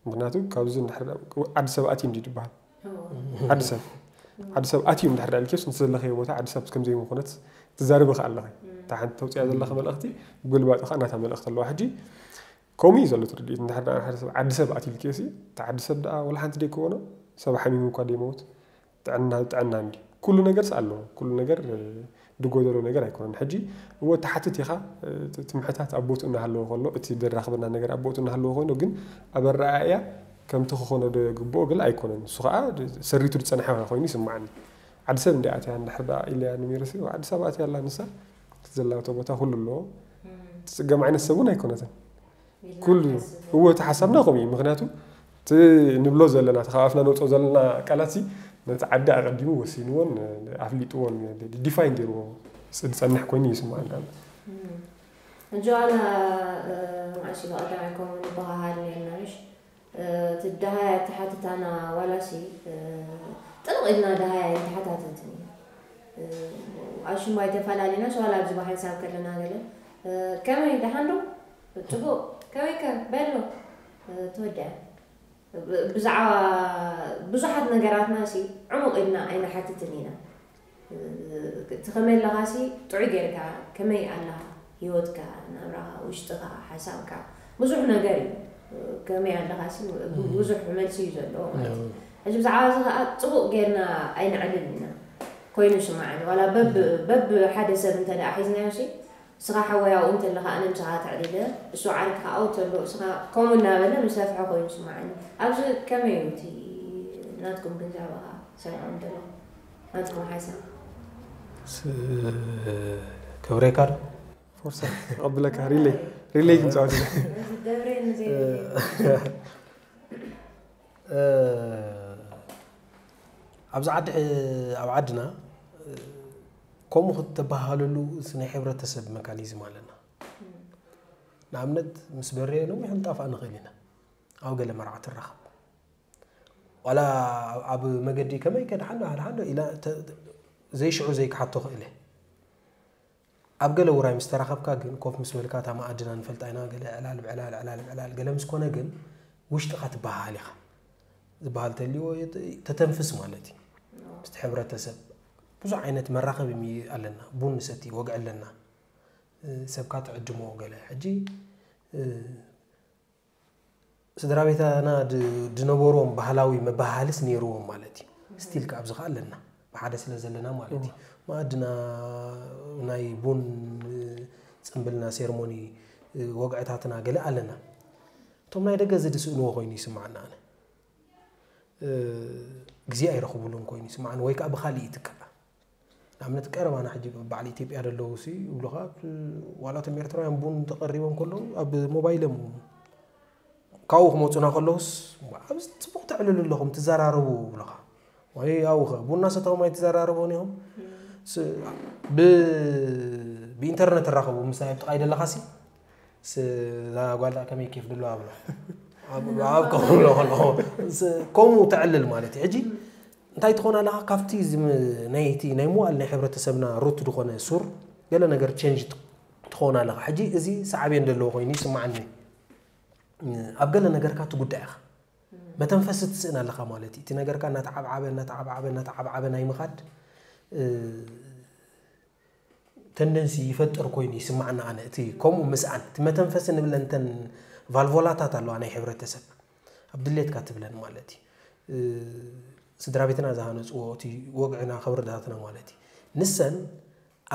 ምክንያቱ ካብዚ እንድሕር ዓዲ ሰብ ኣትዩ እንዲ ዝበሃል ዓዲ ሰብ ዓዲ ሰብ ኣትዩ እንድሕር ዳልኪስ ንስለኸዮ ቦታ ዓዲ ሰብ ከምዘይ ምኾነት ትዛርብ ኻ ኣለኸ እታ ሓንቲ ተውፅያ ዘለኸ መልእኽቲ ብግልባጥ ኻ እናታ መልእኽቲ ኣለዋ ሕጂ ከምኡ እዩ ዘሎ ትርድኢት እንድሕር ሓደ ሰብ ዓዲ ሰብ ኣትዩ ልኬሲ እታ ዓዲ ሰብ ደኣ ወላ ሓንቲ ደይ ክኾኖ ሰብ ሓሚሙ እኳ ደይ መውት ጥዕና ጥዕና እንዲ ኩሉ ነገር ኣሎ ኩሉ ነገር ድጎደሎ ነገር ኣይኮነን ሕጂ እወ ተሓትት ኢኻ እቲ ምሕታት ኣብ ቦትኡ እናሃለወ ከሎ እቲ ደራኽበና ነገር ኣብ ቦትኡ እናሃለወ ኮይኑ ግን ኣብ ኣረኣእያ ከምቲ ክኾኖ ግብኦ ገለ ኣይኮነን እሱ ከዓ ሰሪቱ ዝፀንሐ ኮይኑ ይስማዓኒ ዓዲ ሰብ እንዲ ኣትያ እንድሕር ደኣ ኢለያ ንሚርሲ ዓዲ ሰብ ኣትያ ኣላ ንሳ እቲ ዘላቶ ቦታ ኩሉ ኣለዎ ትፅገም ዓይነት ሰብ እውን ኣይኮነትን ኩሉ እወ እቲ ሓሳብና ከምኡ እዩ ምክንያቱ እቲ ንብሎ ዘለና እቲ ካብ ኣፍና ነውፅኦ ዘለና ቃላት ሲ ነቲ ዓዲ ኣቐዲሙ ወሲንዎን ኣፍሊጥዎን ዲፋይን ገይርዎ ዝፀንሕ ኮይኑ ይስማዓና ሕጂ ዋላ ማእሲ ብቐዳማይ ከምኡ ንበሃሃል ነርና ምሽ እቲ ደሃይ ኣተሓትታና ዋላሲ ጥልቕ ኢልና ደሃይ ኣይተሓታተትን እዩ ኣሽሙ ኣይተፈላለናስ ዋላ ኣብዚ ብሓንሳብ ከለና ገለ ከመይ ደሓን ዶ ፅቡቕ ከመይ ከ በሎ ተወዲኣ ብዛዕባ ብዙሓት ነገራትና ሲ ዕሙቕ ኢልና ኣይንሓትትን ኢና እቲ ከመይ ኣለኻ ሲ ጥዑይ ጌርካ ከመይ ኣለኻ ህይወትካ ናብራኻ ውሽጥኻ ሓሳብካ ብዙሕ ነገር እዩ ከመይ ኣለኻ ሲ ብዙሕ መልሲ እዩ ዘለዎ ማለት እዩ ሕጂ ብዛዕባ እዚ ከዓ ፅቡቅ ጌርና ኣይንዕልን ኢና ኮይኑ ስማዕን ዋላ በብ በብ ሓደ ሰብ እንተ ደኣ ሒዝናዮ ሲ ንስኻ ሓወይ ኣብኡ እንተለኻ ኣነ ምሳኻ ተዕሊለ እሱ ዓርክኻ ኣብኡ ተሎ እስኻ ከምኡ እናበለ ምስ ሰፍሐ ኮይኑ ስማዕኒ ኣብዚ ከመይ እዩ እቲ ናትኩም ግንዛበኻ ሰምዖም ዘለኹ ናትኩም ሓሳብ ከብሬካ ዶ ፎርሳ ቀብለካ ሪሌይ ሪሌይ ክንፃወት ደብሬ ንዘይ ኣብዚ ዓዲ ኣብ ዓድና ከምኡ ክትበሃለሉ ናይ ሕብረተሰብ መካኒዝም ኣለና ንኣብነት ምስ በሬ ነዊሕ ንጣፍኣ ንኽእል ኢና ኣብ ገለ መርዓ ትራኸብ ዋላ ኣብ መገዲ ከመይ ከድሓንዶ ሃድሓንዶ ኢላ ዘይሽዑ ዘይክሓቶ ክእለ ኣብ ገለ ውራይ ምስ ተራኸብካ ግን ኮፍ ምስ በልካ እታ መኣድና ንፈልጣ ኢና ገለ ዕላል ብዕላል ዕላል ብዕላል ገለ ምስ ኮነ ግን ውሽጥኻ ትበሃሃል ኢኻ ዝበሃል ተልዎ ተተንፍስ ማለት እዩ። ምስቲ ሕብረተሰብ ብዙሕ ዓይነት መራኸቢ ኣለና። ቡን ንሰቲ፣ ወግዒ ኣለና፣ ሰብካ ትዕድሞ ገለ። ሕጂ ስድራ ቤታና ዝነበርዎም ባህላዊ መባሃልስ ነይርዎም ማለት እዩ። ስቲል ከ ኣብዚ ከ ኣለና፣ ብሓደ ስለ ዘለና ማለት እዩ። መኣድና፣ ናይ ቡን ጽምብልና፣ ሴርሞኒ፣ ወግዕታትና ገለ ኣለና። እቶም ናይ ደገ እዚ ዝስእንዎ ኮይኑ ይስምዓና። ኣነ ግዜ ኣይረኽብሉን ኮይኑ ይስምዓኒ፣ ወይ ከዓ ብካሊእ ይትካእ። ንኣብነት ቀረባና ሕጂ በዓል ኢትዮጵያ ዘለዉ ሲ ይብሉኻ፣ ዋላ እቶም ኤርትራውያን ቡን ተቐሪቦም ከለዉ ኣብ ሞባይሎም ካብኡ ክመፁና ከለዉስ፣ ኣብዚ ፅቡቕ ተዕልሉ ኣለኹም፣ ትዘራረቡ ይብሉኻ። ወይ ኣብኡ ኸ ቡና ሰተኹም ኣይትዘራረቡን ኢኹም። ስ- ብ- ብኢንተርነት ተራኸቡ፣ ምሳይ ኣብ ጥቓይ ደለኻ ሲ ስ- እዛ ጓል ደኣ ከመይ ኬፍ ድለዋ ብሎ ኣብ ከምብሎ ከለኹ ስ- ከምኡ ተዕልል ማለት እዩ። ሕጂ እንታይ ትኾን ኣለኻ? ካብቲ ዝም- ናይቲ ናይ መዋእል ናይ ሕብረተሰብና ሩት ዝኾነ ሱር ገለ ነገር ቸንጅ ትኾን ኣለኻ። ሕጂ እዚ ሳዕቤን ዘለዎ ኮይኑ ይስምዓኒ። ኣብ ገለ ነገርካ ትጉዳእ ኢኻ፣ መተንፈሲ ትስእን ኣለኻ ማለት እዩ። እቲ ነገርካ እናተዓብዓበ እናተዓብዓበ እናተዓብዓበ ናይ ምኻድ ተንደንሲ ይፈጥር ኮይኑ ይስምዓና። ኣነ እቲ ከምኡ ምስኣን እቲ መተንፈሲ ንብለን እተን ቫልቮላታት ኣለዋ ናይ ሕብረተሰብ ኣብ ድሌትካ ትብለን ማለት እዩ። ስድራ ቤትና ዝሃነፅዎ እቲ ወግዕና ክብርታትና ማለት እዩ። ንሰን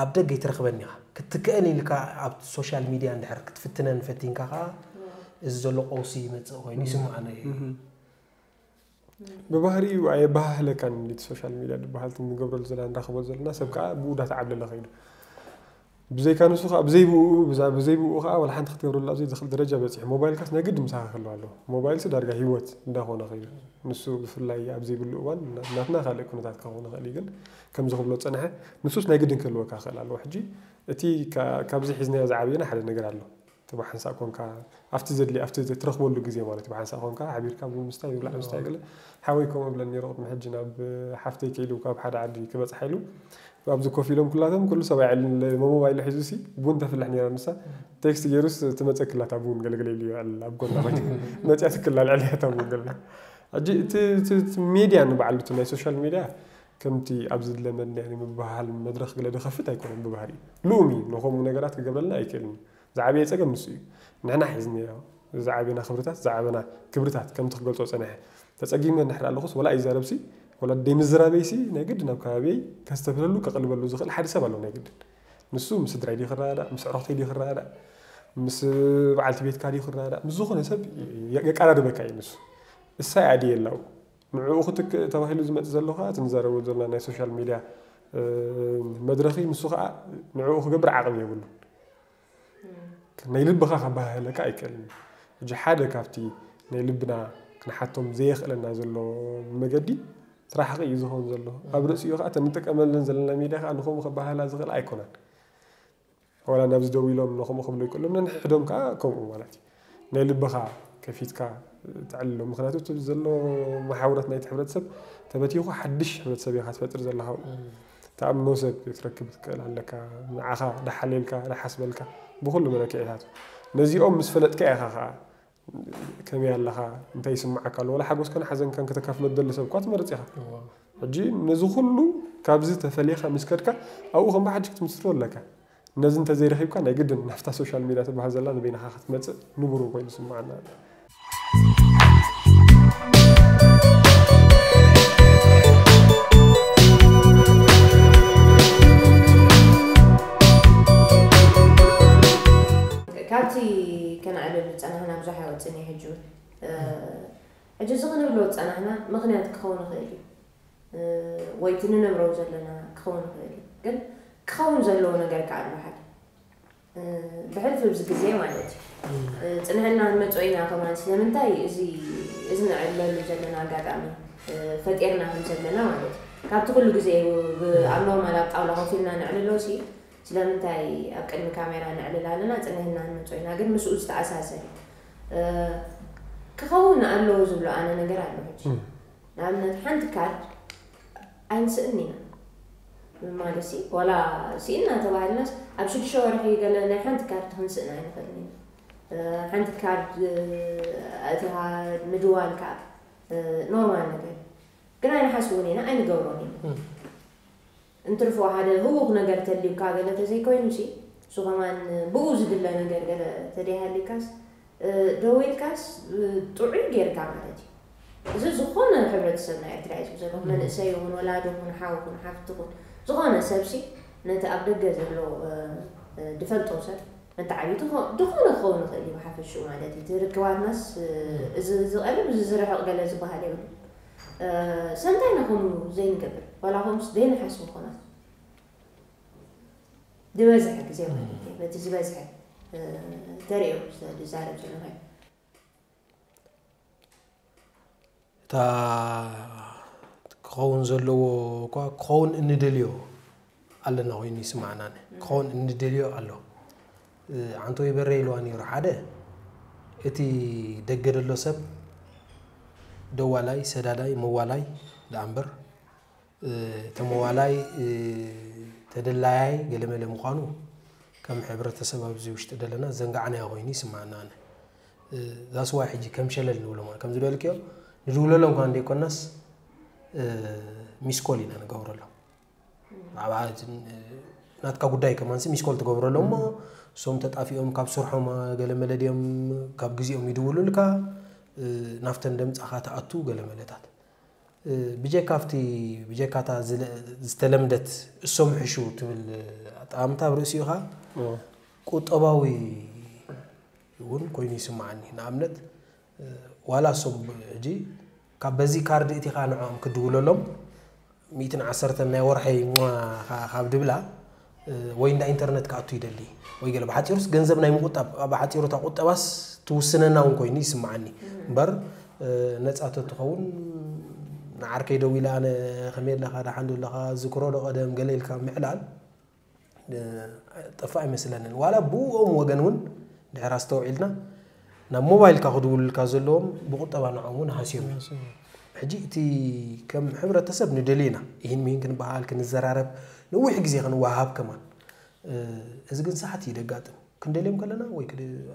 ኣብ ደገ ይትረኽበን ኢኻ ክትትክአን ኢልካ ኣብ ሶሻል ሚድያ እንድሕር ክትፍትነን ፈቲንካ ከዓ እዚ ዘሎ ቀውሲ ይመፅእ ኮይኑ ይስምዓና እዩ። ብባህሪኡ ኣየባሃህለካን እንዲ ሶሻል ሚድያ ዝበሃል ንገብረሉ ዘለና ንራኸቦ ዘለና ሰብ ከዓ ብኡ እንዳተዓብለለ ከይዱ ብዘይካ ንሱ ከዓ ብዘይብኡ ብዛ ብዘይብኡ ከዓ ወላ ሓንቲ ክትገብረሉ ኣብ ዘይትኽእል ደረጃ በፂሑ ሞባይልካስ ናይ ግድ ምሳኻ ክህልዋ ኣለዎ። ሞባይልሲ ዳርጋ ህይወት እንዳኾነ ከይዱ ንሱ ብፍላይ ኣብ ዘይብሉ እዋን ናትና ካልእ ኩነታት ክኸውን ይኽእል እዩ ግን ከምዚ ክብሎ ዝፀንሐ ንሱስ ናይ ግድን ክህልወካ ክኽእል ኣለዎ። ሕጂ እቲ ካብዚ ሒዝናዮ ዝዓበየና ሓደ ነገር ኣሎ። እቲ ብሓንሳእ ኮንካ ኣብቲ ዘድሊ ኣብቲ ትረኽበሉ ግዜ ማለት እዩ። ብሓንሳእ ኮንካ ሓቢርካ ቡን ምስታይ ይብላዕ ምስታይ ገለ ሓወይ ከምኡ ብለን ነይሩ ቅድሚ ሕጂ ናብ ሓፍተይ ከይዱ ካብ ሓደ ዓዲ ክበፅሓ ኢሉ ኣብዚ ኮፍ ኢሎም ኩላቶም ኩሉ ሰብኣይ ዕል ሞባይሉ ሒዙ ሲ ቡን ተፍልሕ ነይራ ንሳ ቴክስት ገይሩስ ትመፀክላታ ቡን ገለገለ ኢሉ ይውዕል ኣብ ጎና መፅያ ትክላ ልዕልያታ ቡን ገለ ሕጂ እቲ ሜድያ ንባዕሉ ናይ ሶሻል ሜድያ ከምቲ ኣብዚ ዝለመድናዮ ናይ ምብህሃል መድረኽ ገለ ዝኸፍት ኣይኮነን ብባህሪ ልኡም እዩ ንኸምኡ ነገራት ክገብረልና ኣይክእልን እዩ ዝዓበየ ፀገም ንሱ እዩ ንሕና ሒዝናዮ ዝዓበና ክብርታት ዝዓበና ክብርታት ከምቲ ክገልፆ ፀንሐ ተፀጊመ እንድሕር ኣለኹስ ወላ ኣይዛረብሲ ወላ ደይ ምዝራበይሲ ናይ ግድን ኣብ ከባቢየይ ከስተብህለሉ ከቕልበሉ ዝኽእል ሓደ ሰብ ኣሎ ናይ ግድን ንሱ ምስ ስድራይ ድዩ ክረዳዳእ ምስ ዕሮኽተይ ድዩ ክረዳዳእ ምስ በዓልቲ ቤትካ ድዩ ክረዳዳእ ምስ ዝኾነ ሰብ የቀራርበካ እዩ ንሱ እሳ እያ ድየ ኣላው ንዕኡ ክትክእ ተባሂሉ ዝመፅእ ዘሎ ከዓ እቲ ንዛረበሉ ዘለና ናይ ሶሻል ሚድያ መድረኺ ንሱ ከዓ ንዕኡ ክገብር ዓቕሚ የብሉን ናይ ልብኻ ከበሃህለካ ኣይክእልን ሕጂ ሓደ ካብቲ ናይ ልብና ክንሓቶም ዘየኽእለና ዘሎ መገዲ ትራሕቂ እዩ ዝኸውን ዘሎ ኣብ ርእሲኡ ከዓ እተን ንጥቀመለን ዘለና ሚድያ ከዓ ንኸምኡ ከበሃህላ ዝኽእል ኣይኮናን ዋላ ናብዚ ደው ኢሎም ንኸምኡ ክብሉ ይክእሉ ነንሕድሕዶም ከዓ ከምኡ ማለት እዩ ናይ ልብኻ ከፊትካ ተዕልሎ ምክንያቱ እቲ ዘሎ መሓውረት ናይቲ ሕብረተሰብ ተበቲኹ ሓድሽ ሕብረተሰብ ኢኻ ትፈጥር ዘለኻ ተኣምኖ ሰብ ክትረክብ ትክእል ኣለካ ንዓኻ ዳሓሌልካ ዳሓስበልካ ብኩሉ መለክዒታት ነዚኦም ምስ ፈለጥካ ኢኻ ከዓ ከመይ ኣለኻ እንታይ ይስምዓካ ኣሎ ወላ ሓጎስካን ሓዘንካን ከተካፍሎ ትደሊ ሰብ እኳ ትመርፅ ኢኻ ሕጂ ነዚ ኩሉ ካብዚ ተፈሊኻ ምስ ከድካ ኣብኡ ከም ብሓድሽ ክትምስርቶ ኣለካ ነዚ እንተዘይረኺብካ ናይ ግድን ናብታ ሶሻል ሚድያ ትበሃል ዘላ ንበይንኻ ክትመፅእ ንቡሩ ኮይኑ ይስምዓና ኣሎ ካብቲ ከነዕልል ዝፀናሕና ብዙሕ ኣይወፅን እዩ ሕጂ እውን ሕጂ እዚ ክንብሎ ዝፀናሕና ምኽንያት ክኸውን ይኽእል እዩ ወይ እቲ ንነብረው ዘለና ክኸውን ይኽእል እዩ ግን ክኸውን ዘለዎ ነገር ከዓ ኣሎ ሓደ ብሕልፊ ኣብዚ ግዜ ማለት እዩ ፅንሕና ንመፅኦ ኢና ከማን ስለምንታይ እዚ እዚ ንዕለሉ ዘለና ኣጋጣሚ ፈጢርና ከም ዘለና ማለት እዩ ካብቲ ኩሉ ግዜ ኣብ ኖርማል ኣብ ጣውላ ኮፍ ኢልና ንዕልሎ ሲ ስለምንታይ ኣብ ቅድሚ ካሜራ ንዕልል ኣለና ፅንሕና ንመፅኦ ኢና ግን ምስኡ ዝተኣሳሰር ክኸውን ኣለዎ ዝብሎ ኣነ ነገር ኣሎ ሕጂ ንኣብነት ሓንቲ ካርድ ኣይንስእን ኢና ማለት ሲ ዋላ ስኢና ተባሂልናስ ኣብ ሽዱሽተ ወርሒ ገለ ናይ ሓንቲ ካርድ ክንስእን ኣይንኽእልን ኢና ሓንቲ ካርድ እቲ ምድዋል ከዓ ኖርማል ነገር ግን ኣይንሓስቡን ኢና ኣይንገብሮን ኢና። እንትርፎ ሓደ ህውኽ ነገር ተልዩካ ገለ ተዘይኮይኑ ሲ እሱ ከማን ብኡ ዝድለ ነገር ገለ ተደይሃልዩካስ ደዊልካስ ጥዑይ ጌርካ ማለት እዩ። እዚ ዝኾነ ሕብረተሰብ ናይ ኤርትራ እዩ ዘሎ መንእሰይ ይኹን ወላዲ ይኹን ሓው ይኹን ሓፍቲ ይኹን ዝኾነ ሰብሲ ነቲ ኣብ ደገ ዘሎ ድፈልጦ ሰብ መተዓቢቲ ዝኾነ ክኸውን ይኽእል እዩ ብሓፈሽኡ ማለት እዩ። እቲ ርክባትናስ እዚ ዝቐርብ እዚ ዝርሕቕ ገለ ዝበሃል የብሉ። ሰምታይ ኢና ከምኡ ዘይንገብር ዋላ ከምስ ዘይንሓስቡ ኾና ዝበዝሐ ግዜ ማለት እዩ። በቲ ዝበዝሐ ተሪኦ ዝዛረብ ዘለናዮ እታ ክኸውን ዘለዎ እኳ ክኸውን እንደልዮ ኣለና ኮይኑ ይስማዕና። ክኸውን እንደልዮ ኣሎ። ዓንቶ ይበረ ኢልዋ ነይሩ ሓደ እቲ ደገ ደሎ ሰብ ደዋላይ፣ ሰዳዳይ፣ መዋላይ ደኣ እምበር ተመዋላይ፣ ተደላያይ ገለመለ ምዃኑ ከም ሕብረተሰብ ኣብዚ ውሽጢ ደለና ዘንጋዕናዮ ኮይኑ ይስማዕና። ኣነ ዛስዋይ ሕጂ ከም ሸለል ንብሎ ማለት ከምዚ ዝበልክዮ ንድውለሎም ኳ እንደይኮናስ ሚስኮል ኢና ንገብረሎም። ናትካ ጉዳይ ከማንሲ ሚስኮል ትገብረሎም እሞ እሶም ተጣፊኦም ካብ ስርሖም ገለመለ ድዮም ካብ ግዜኦም ይድውሉልካ ናፍተን ደምፃኻ ትኣቱ ገለመለታት ብጀካ ኣብቲ ብጀካታ ዝተለምደት እሶም ሕሹ ትብል ኣጠማምታ ኣብ ርእሲኡ ካ ቁጠባዊ እውን ኮይኑ ይስማዓኒ። ንኣብነት ዋላ እሶም ሕጂ ካብ በዚ ካርድ እቲኻ ንዕኦም ክድውለሎም ሚእትን ዓሰርተን ናይ ወርሐይ ካብ ድብላ ወይ እንዳ ኢንተርነት ክኣቱ ይደሊ ወይ ገለ ብሓፂሩስ ገንዘብ ናይ ምቁጣብ ብሓፂሩ እታ ቁጠባስ ትውስነና እውን ኮይኑ ይስምዓኒ እምበር ነፃ ተትኸውን ንዓርከይ ደው ኢለ ኣነ ከመይ ኣለኻ ደሓን ዶ ኣለኻ ዝክሮ ዶ ቀደም ገለ ኢልካ ምዕላል ጠፋ ኣይመስለንን ዋላ ብኦም ወገን እውን ድሕር ኣስተውዒልና ናብ ሞባይልካ ክድውሉልካ ዘለዎም ብቁጠባ ንዖም እውን ሃስዮም እዮም ሕጂ እቲ ከም ሕብረተሰብ ንደልየና ይህን ምሂን ክንበሃል ክንዘራረብ ነዊሕ ግዜ ክንወሃብ ከማን እዚ ግን ሰዓት እዩ ደጋጥም ክንደልዮም ከለና ወይ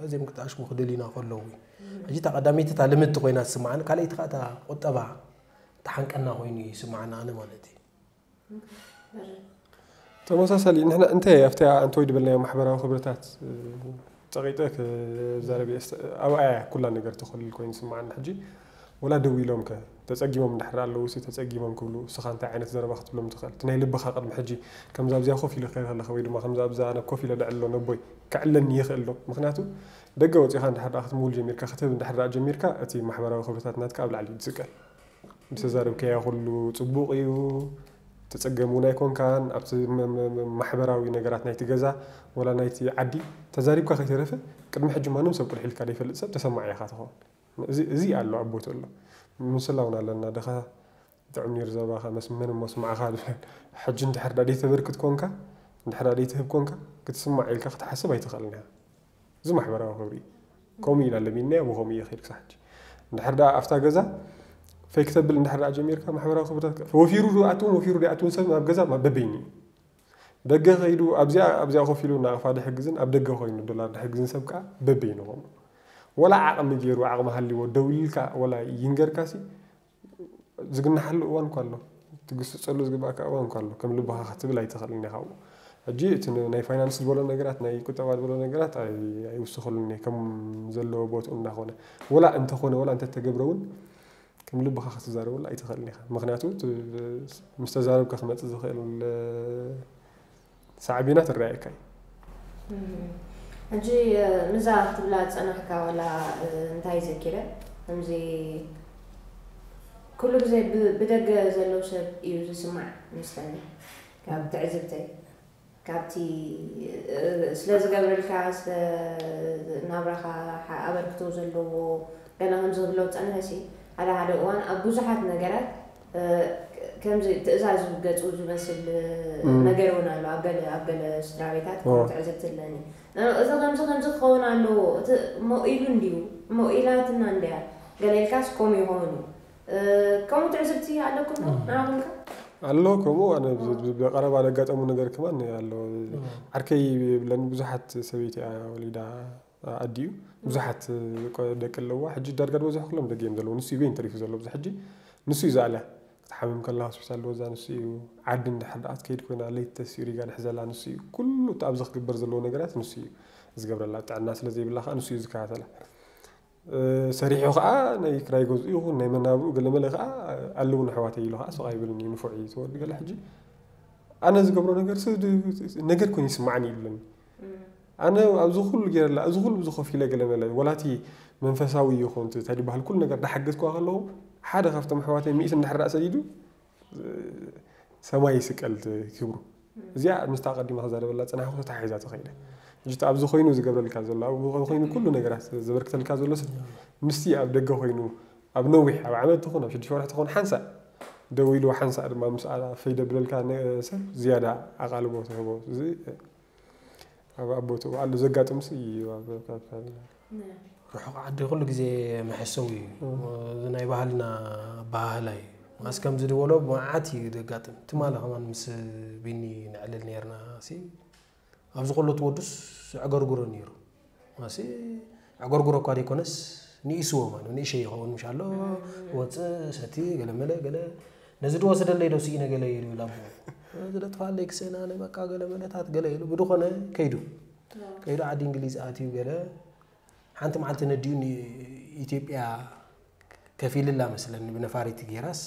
ኣዝዮም ክተኣሽሙ ክደልዩና ከለዉ እዩ ሕጂ እታ ቀዳመይቲ እታ ልምድቲ ኮይና ትስምዓኒ ካልኣይቲ ከዓ እታ ቁጠባ ተሓንቀና ኮይኑ ይስምዓና ኣነ ማለት እዩ ተመሳሳሊ ንሕና እንታይ ኣብቲ ኣንቶይ ድበልናዮ ማሕበራዊ ክብርታት ፀቂጠ ክዛረብ ኣብኣያ ኩላ ነገር ተኸልል ኮይኑ ስምዓና ሕጂ ወላ ደው ኢሎም ከ ተፀጊሞም እንድሕር ኣለዉ ሲ ተፀጊሞም ክብሉ እስኻ እንታይ ዓይነት ዘረባ ክትብሎም ትኽእል እቲ ናይ ልብኻ ቅድሚ ሕጂ ከምዛ ኣብዚኣ ኮፍ ኢለ ክኸይድ ከለኻ ወይ ድማ ከምዛ ኣብዛ ኣነ ኮፍ ኢለ ልዕሎ ነቦይ ክዕለኒ ይኽእል ዶ ምክንያቱ ደገ ወፂኻ እንድሕር ክትምውል ጀሚርካ ክትህብ እንድሕር ጀሚርካ እቲ ማሕበራዊ ክብርታት ናትካ ኣብ ላዕሊ ይዝቀል ብተዛረብካዮ ኩሉ ፅቡቕ እዩ ተፀገም እውን ኣይኮንካን ኣብቲ ማሕበራዊ ነገራት ናይቲ ገዛ ወላ ናይቲ ዓዲ ተዛሪብካ ከይተረፈ ቅድሚ ሕጂ ማንም ሰብ ቁልሕ ኢልካ ዘይፈልጥ ሰብ ተሰማዒ ኢኻ ትኸውን እዚ ኣሎ ኣብ ቦትኡ ኣሎ ምስላ እውን ኣለና ድኻ ጥዑም ነይሩ ዘባኻ መስመን እሞ ስማዕኻ ድበል ሕጂ እንድሕር ዳ ዘይተበርክት ኮንካ እንድሕር ዳ ዘይትህብ ኮንካ ክትስማዕ ኢልካ ክትሓስብ ኣይትኽእልን ኢኻ እዚ ማሕበራዊ ክብሪ እዩ ከምኡ ኢና ለሚድናዮ ብከምኡ እየ ከይድ ክሳብ ሕጂ እንድሕር ደኣ ኣብታ ገዛ ፈይ ክተብል እንድሕር ደኣ ጀሚርካ ማሕበራዊ ክብርታት ወፊሩ ዶ ኣትውን ወፊሩ ደኣ ኣትውን ሰብ ናብ ገዛ በበይኒ እዩ ደገ ከይዱ ኣብዚኣ ኣብዚኣ ኮፍ ኢሉ ናቕፋ ድሕግዝን ኣብ ደገ ኮይኑ ዶላር ድሕግዝን ሰብ ከዓ በበይኑ ከምኡ ወላ ዓቕሚ ገይሩ ዓቕሚ ሃልዎ ደው ኢልካ ወላ ይንገርካሲ ዝግናሓሉ እዋን እኳ ኣሎ ትግስፀሉ ዝግባእካ እዋን እኳ ኣሎ ከም ልብኻ ክትብል ኣይትኽእልን ኢኻ ኣብኡ ሕጂ እቲ ናይ ፋይናንስ ዝበሎ ነገራት ናይ ቁጠባ ዝበሎ ነገራት ኣይውስኸሉን እየ ከም ዘለዎ ቦትኡ እንዳኾነ ወላ እንተኾነ ወላ እንተተገብረ እውን ከም ልብኻ ክትዛረበሉ ኣይትኽእልን ኢኻ ምክንያቱ ምስ ተዛረብካ ክመፅእ ዝኽእል ሳዕቤናት ይረኣየካ እዩ ሕጂ ምዛ ክትብላ ዝፀናሕካ ዋላ እንታይ ዘኪረ ከምዚ ኩሉ ግዜ ብደገ ዘለዉ ሰብ እዩ ዝስማዕ ይመስለኒ ካብ ትዕዝብተይ ካብቲ ስለ ዝገብረልካ ስለ ናብራኻ ኣበርክቶ ዘለዎ ገለ ከምዚ ክብሎ ዝፀንሐ ሲ ሓደ ሓደ እዋን ኣብ ብዙሓት ነገራት ከምዚ ትእዛዝ ገፁ ዝመስል ነገር እውን ኣሎ ኣብ ገለ ኣብ ገለ ስድራ ቤታት ትዕዝብቲ ኣለኒ እዚ ከምዚ ከምዚ ክኸውን ኣለዎ እቲ እሞ ኢሉ እንድዩ እሞ ኢላትና እንድያ ገለ ኢልካስ ከምኡ ይኸውን እዩ ከምኡ ትዕዝብቲ ኣለኩም ዶ ንዓኹም ከ ኣሎ ከምኡ ኣነ ብቀረባ ዘጋጠሙ ነገር ከማን ኣሎ ዓርከይ ይብለኒ ብዙሓት ሰበይቲ እያ ወሊዳ ኣዲኡ ብዙሓት ደቂ ኣለዋ። ሕጂ ዳርጋ ዝበዝሑ ኩሎም ደገ እዮም ዘለዉ። ንሱ እዩ በይኑ ተሪፉ ዘሎ ኣብዚ ሕጂ። ንሱ እዩ ዝኣለ ክትሓምም ከላ ሆስፒታል ወዛ ንሱ እዩ። ዓዲ እንድሕር ደኣ ትከይድ ኮይና ለይቲ ተሲኡ ሪጋ ድሕዘላ ንሱ እዩ። ኩሉ እቲ ኣብዚ ክግበር ዘለዎ ነገራት ንሱ እዩ ዝገብረላ። ጥዕና ስለ ዘይብላ ከዓ ንሱ እዩ ዝከታተላ። ሰሪሑ ከዓ ናይ ክራይ ገዝኡ ይኹን ናይ መናብኡ ገለመለ ከዓ ኣለዉ ንሕዋተይ ኢሉ ከዓ ስቕ ኣይብልን እዩ። ንፉዕ እዩ ተወዲ ገለ ሕጂ ኣነ ዝገብሮ ነገር ነገር ኮይኑ ይስማዓኒ ይብለኒ። ኣነ ኣብዚ ኩሉ ገይረላ እዚ ኩሉ ብዙ ከፊለ ገለመለ ወላቲ መንፈሳዊ ይኹን እንታይ ዝበሃል ኩሉ ነገር ዳሓገዝኩዋ ከለኹ ሓደ ካብቶም ኣሕዋተይ ሚእቲ እንድሕር ደኣ ሰዲዱ ሰማይ ይስቀል ክብሩ። እዚኣ ምስታ ቀዲማ ክዛረበላ ዝጸናሕኩ ተታሒዛ ተኸይደ። ሕጂ እቲ ኣብዚ ኮይኑ ዝገብረልካ ዘሎ ኣብኡ ኮይኑ ኩሉ ነገራት ዘበርክተልካ ዘሎ ሰብ ምስቲ ኣብ ደገ ኮይኑ ኣብ ነዊሕ ኣብ ዓመት ትኹን ኣብ ሽዱሽተ ወርሒ ትኹን ሓንሳእ ደው ኢሉ ሓንሳእ ድማ ምስ ፈይደ ብለልካ ሰብ ዝያዳ ኣቓልቦ ትህቦ። እዚ ኣብ ኣቦቱ ኣሎ ዘጋጥምሲ እዩ። ኣብ ከባቢ ርሑቕ ዓዲ ኩሉ ግዜ መሐሰዊ እዩ። እዚ ናይ ባህልና ኣበሃህላ እዩ። ማስ ከምዚ ዝበሎ መዓት እዩ ዘጋጥም። ትማሊ ከማን ምስ ቢኒ ነዕልል ነርና ሲ ኣብዚ ከሎ ትወዱስ ዕገርጉሮ ነይሩ። ማሲ ዕገርጉሮ እኳ ዘይኮነስ ንኢስዎ ማለት ንእሸ ይኸውን ምሽ ኣሎ ወፅእ ሰቲ ገለመለ ገለ ነዚ ድወስደለይ ዶ ስኢነ ገለ ኢሉ ይብል ኣቦ። እዚ ደጥፋለይ ክስእን ኣነ በቃ ገለመለታት ገለ ኢሉ ብድኾነ ከይዱ ከይዱ ዓዲ እንግሊዝ ኣትዩ ገለ ሓንቲ መዓልቲ ነዲኡ ንኢትዮጵያ ከፊልላ መስለኒ ብነፋሪት ገይራስ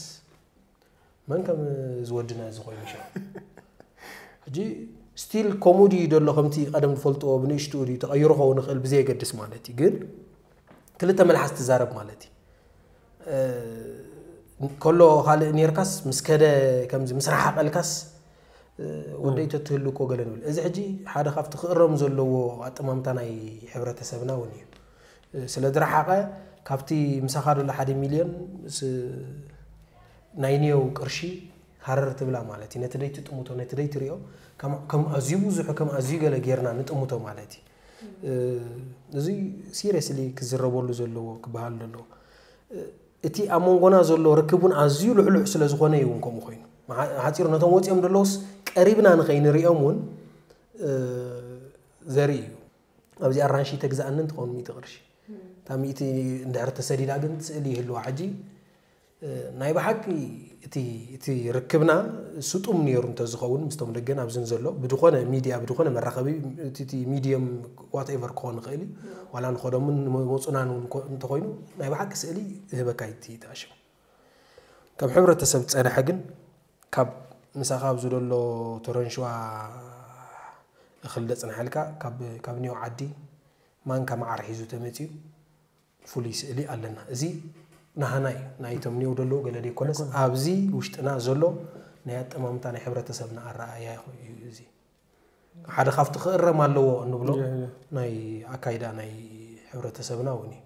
መን ከም ዝወድና እዚ ኮይኑ ሻ ሕጂ ስቲል ኮሙዲ ደሎ ከምቲ ቀደም ዝፈልጥዎ ብንእሽትኡ ድዩ ተቐይሮ ከውን ይኽእል ብዘየገድስ ማለት እዩ ግን ክልተ መልሓስ ትዛረብ ማለት እዩ ከሎ ካልእ ኔርካስ ምስ ከደ ከምዚ ምስ ረሓቐልካስ ወደይ ተትህሉ እኮ ገለ ንብል እዚ ሕጂ ሓደ ካብቲ ክእረም ዘለዎ ኣጠማምታ ናይ ሕብረተሰብና እውን እዩ ስለ ዝረሓቐ ካብቲ ምሳኻ ዘሎ ሓደ ሚልዮን ናይ ኒዮው ቅርሺ ሃረር ትብላ ማለት እዩ ነቲ ደይ ትጥምቶ ነቲ ደይ ትሪኦ ከም ኣዝዩ ብዙሑ ከም ኣዝዩ ገለ ጌርና ንጥምቶ ማለት እዩ እዚ ሲሪየስሊ ክዝረበሉ ዘለዎ ክበሃል ዘለዎ እቲ ኣብ መንጎና ዘሎ ርክብ እውን ኣዝዩ ልሕሉሕ ስለ ዝኾነ እዩ እውን ከምኡ ኮይኑ ሓፂሩ ነቶም ወፂኦም ዘለውስ ቀሪብና ንኸይንሪኦም እውን ዘርኢ እዩ ኣብዚ ኣራንሺ ተግዛኣኒ እንትኸውን ሚእቲ ቅርሺ እታ ሚእቲ እንድሕር ተሰዲዳ ግን ስእሊ ይህልዋ ሕጂ ናይ ብሓቂ እቲ ርክብና ስጡም ነይሩ እንተዝኸውን ምስቶም ደገን ኣብዝን ዘሎ ብድኾነ ሚድያ ብድኾነ መራኸቢ ሚድየም ዋትኤቨር ክኾን ይኽእል እዩ ዋላ ንኸዶምን መፁናን እንተኾይኑ ናይ ብሓቂ ስእሊ ዝህበካ ይትኣሸ ካብ ሕብረተሰብ ዝፀንሐ ግን ካብ ምሳኻ ኣብዚ ዘሎ ተረንሽዋ እኽል ደፅንሓልካ ካብ ኒው ዓዲ ማንካ መዓር ሒዙ ተመፅዩ ፍሉይ ስእሊ ኣለና። እዚ ናህና እዩ ናይቶም ኒው ደለዉ ገለ ዘይኮነስ ኣብዚ ውሽጥና ዘሎ ናይ ኣጠማምታ ናይ ሕብረተሰብና ኣረኣእያ እዩ እዚ ሓደ ካብቲ ክእረም ኣለዎ እንብሎ ናይ ኣካይዳ ናይ ሕብረተሰብና እውን እዩ።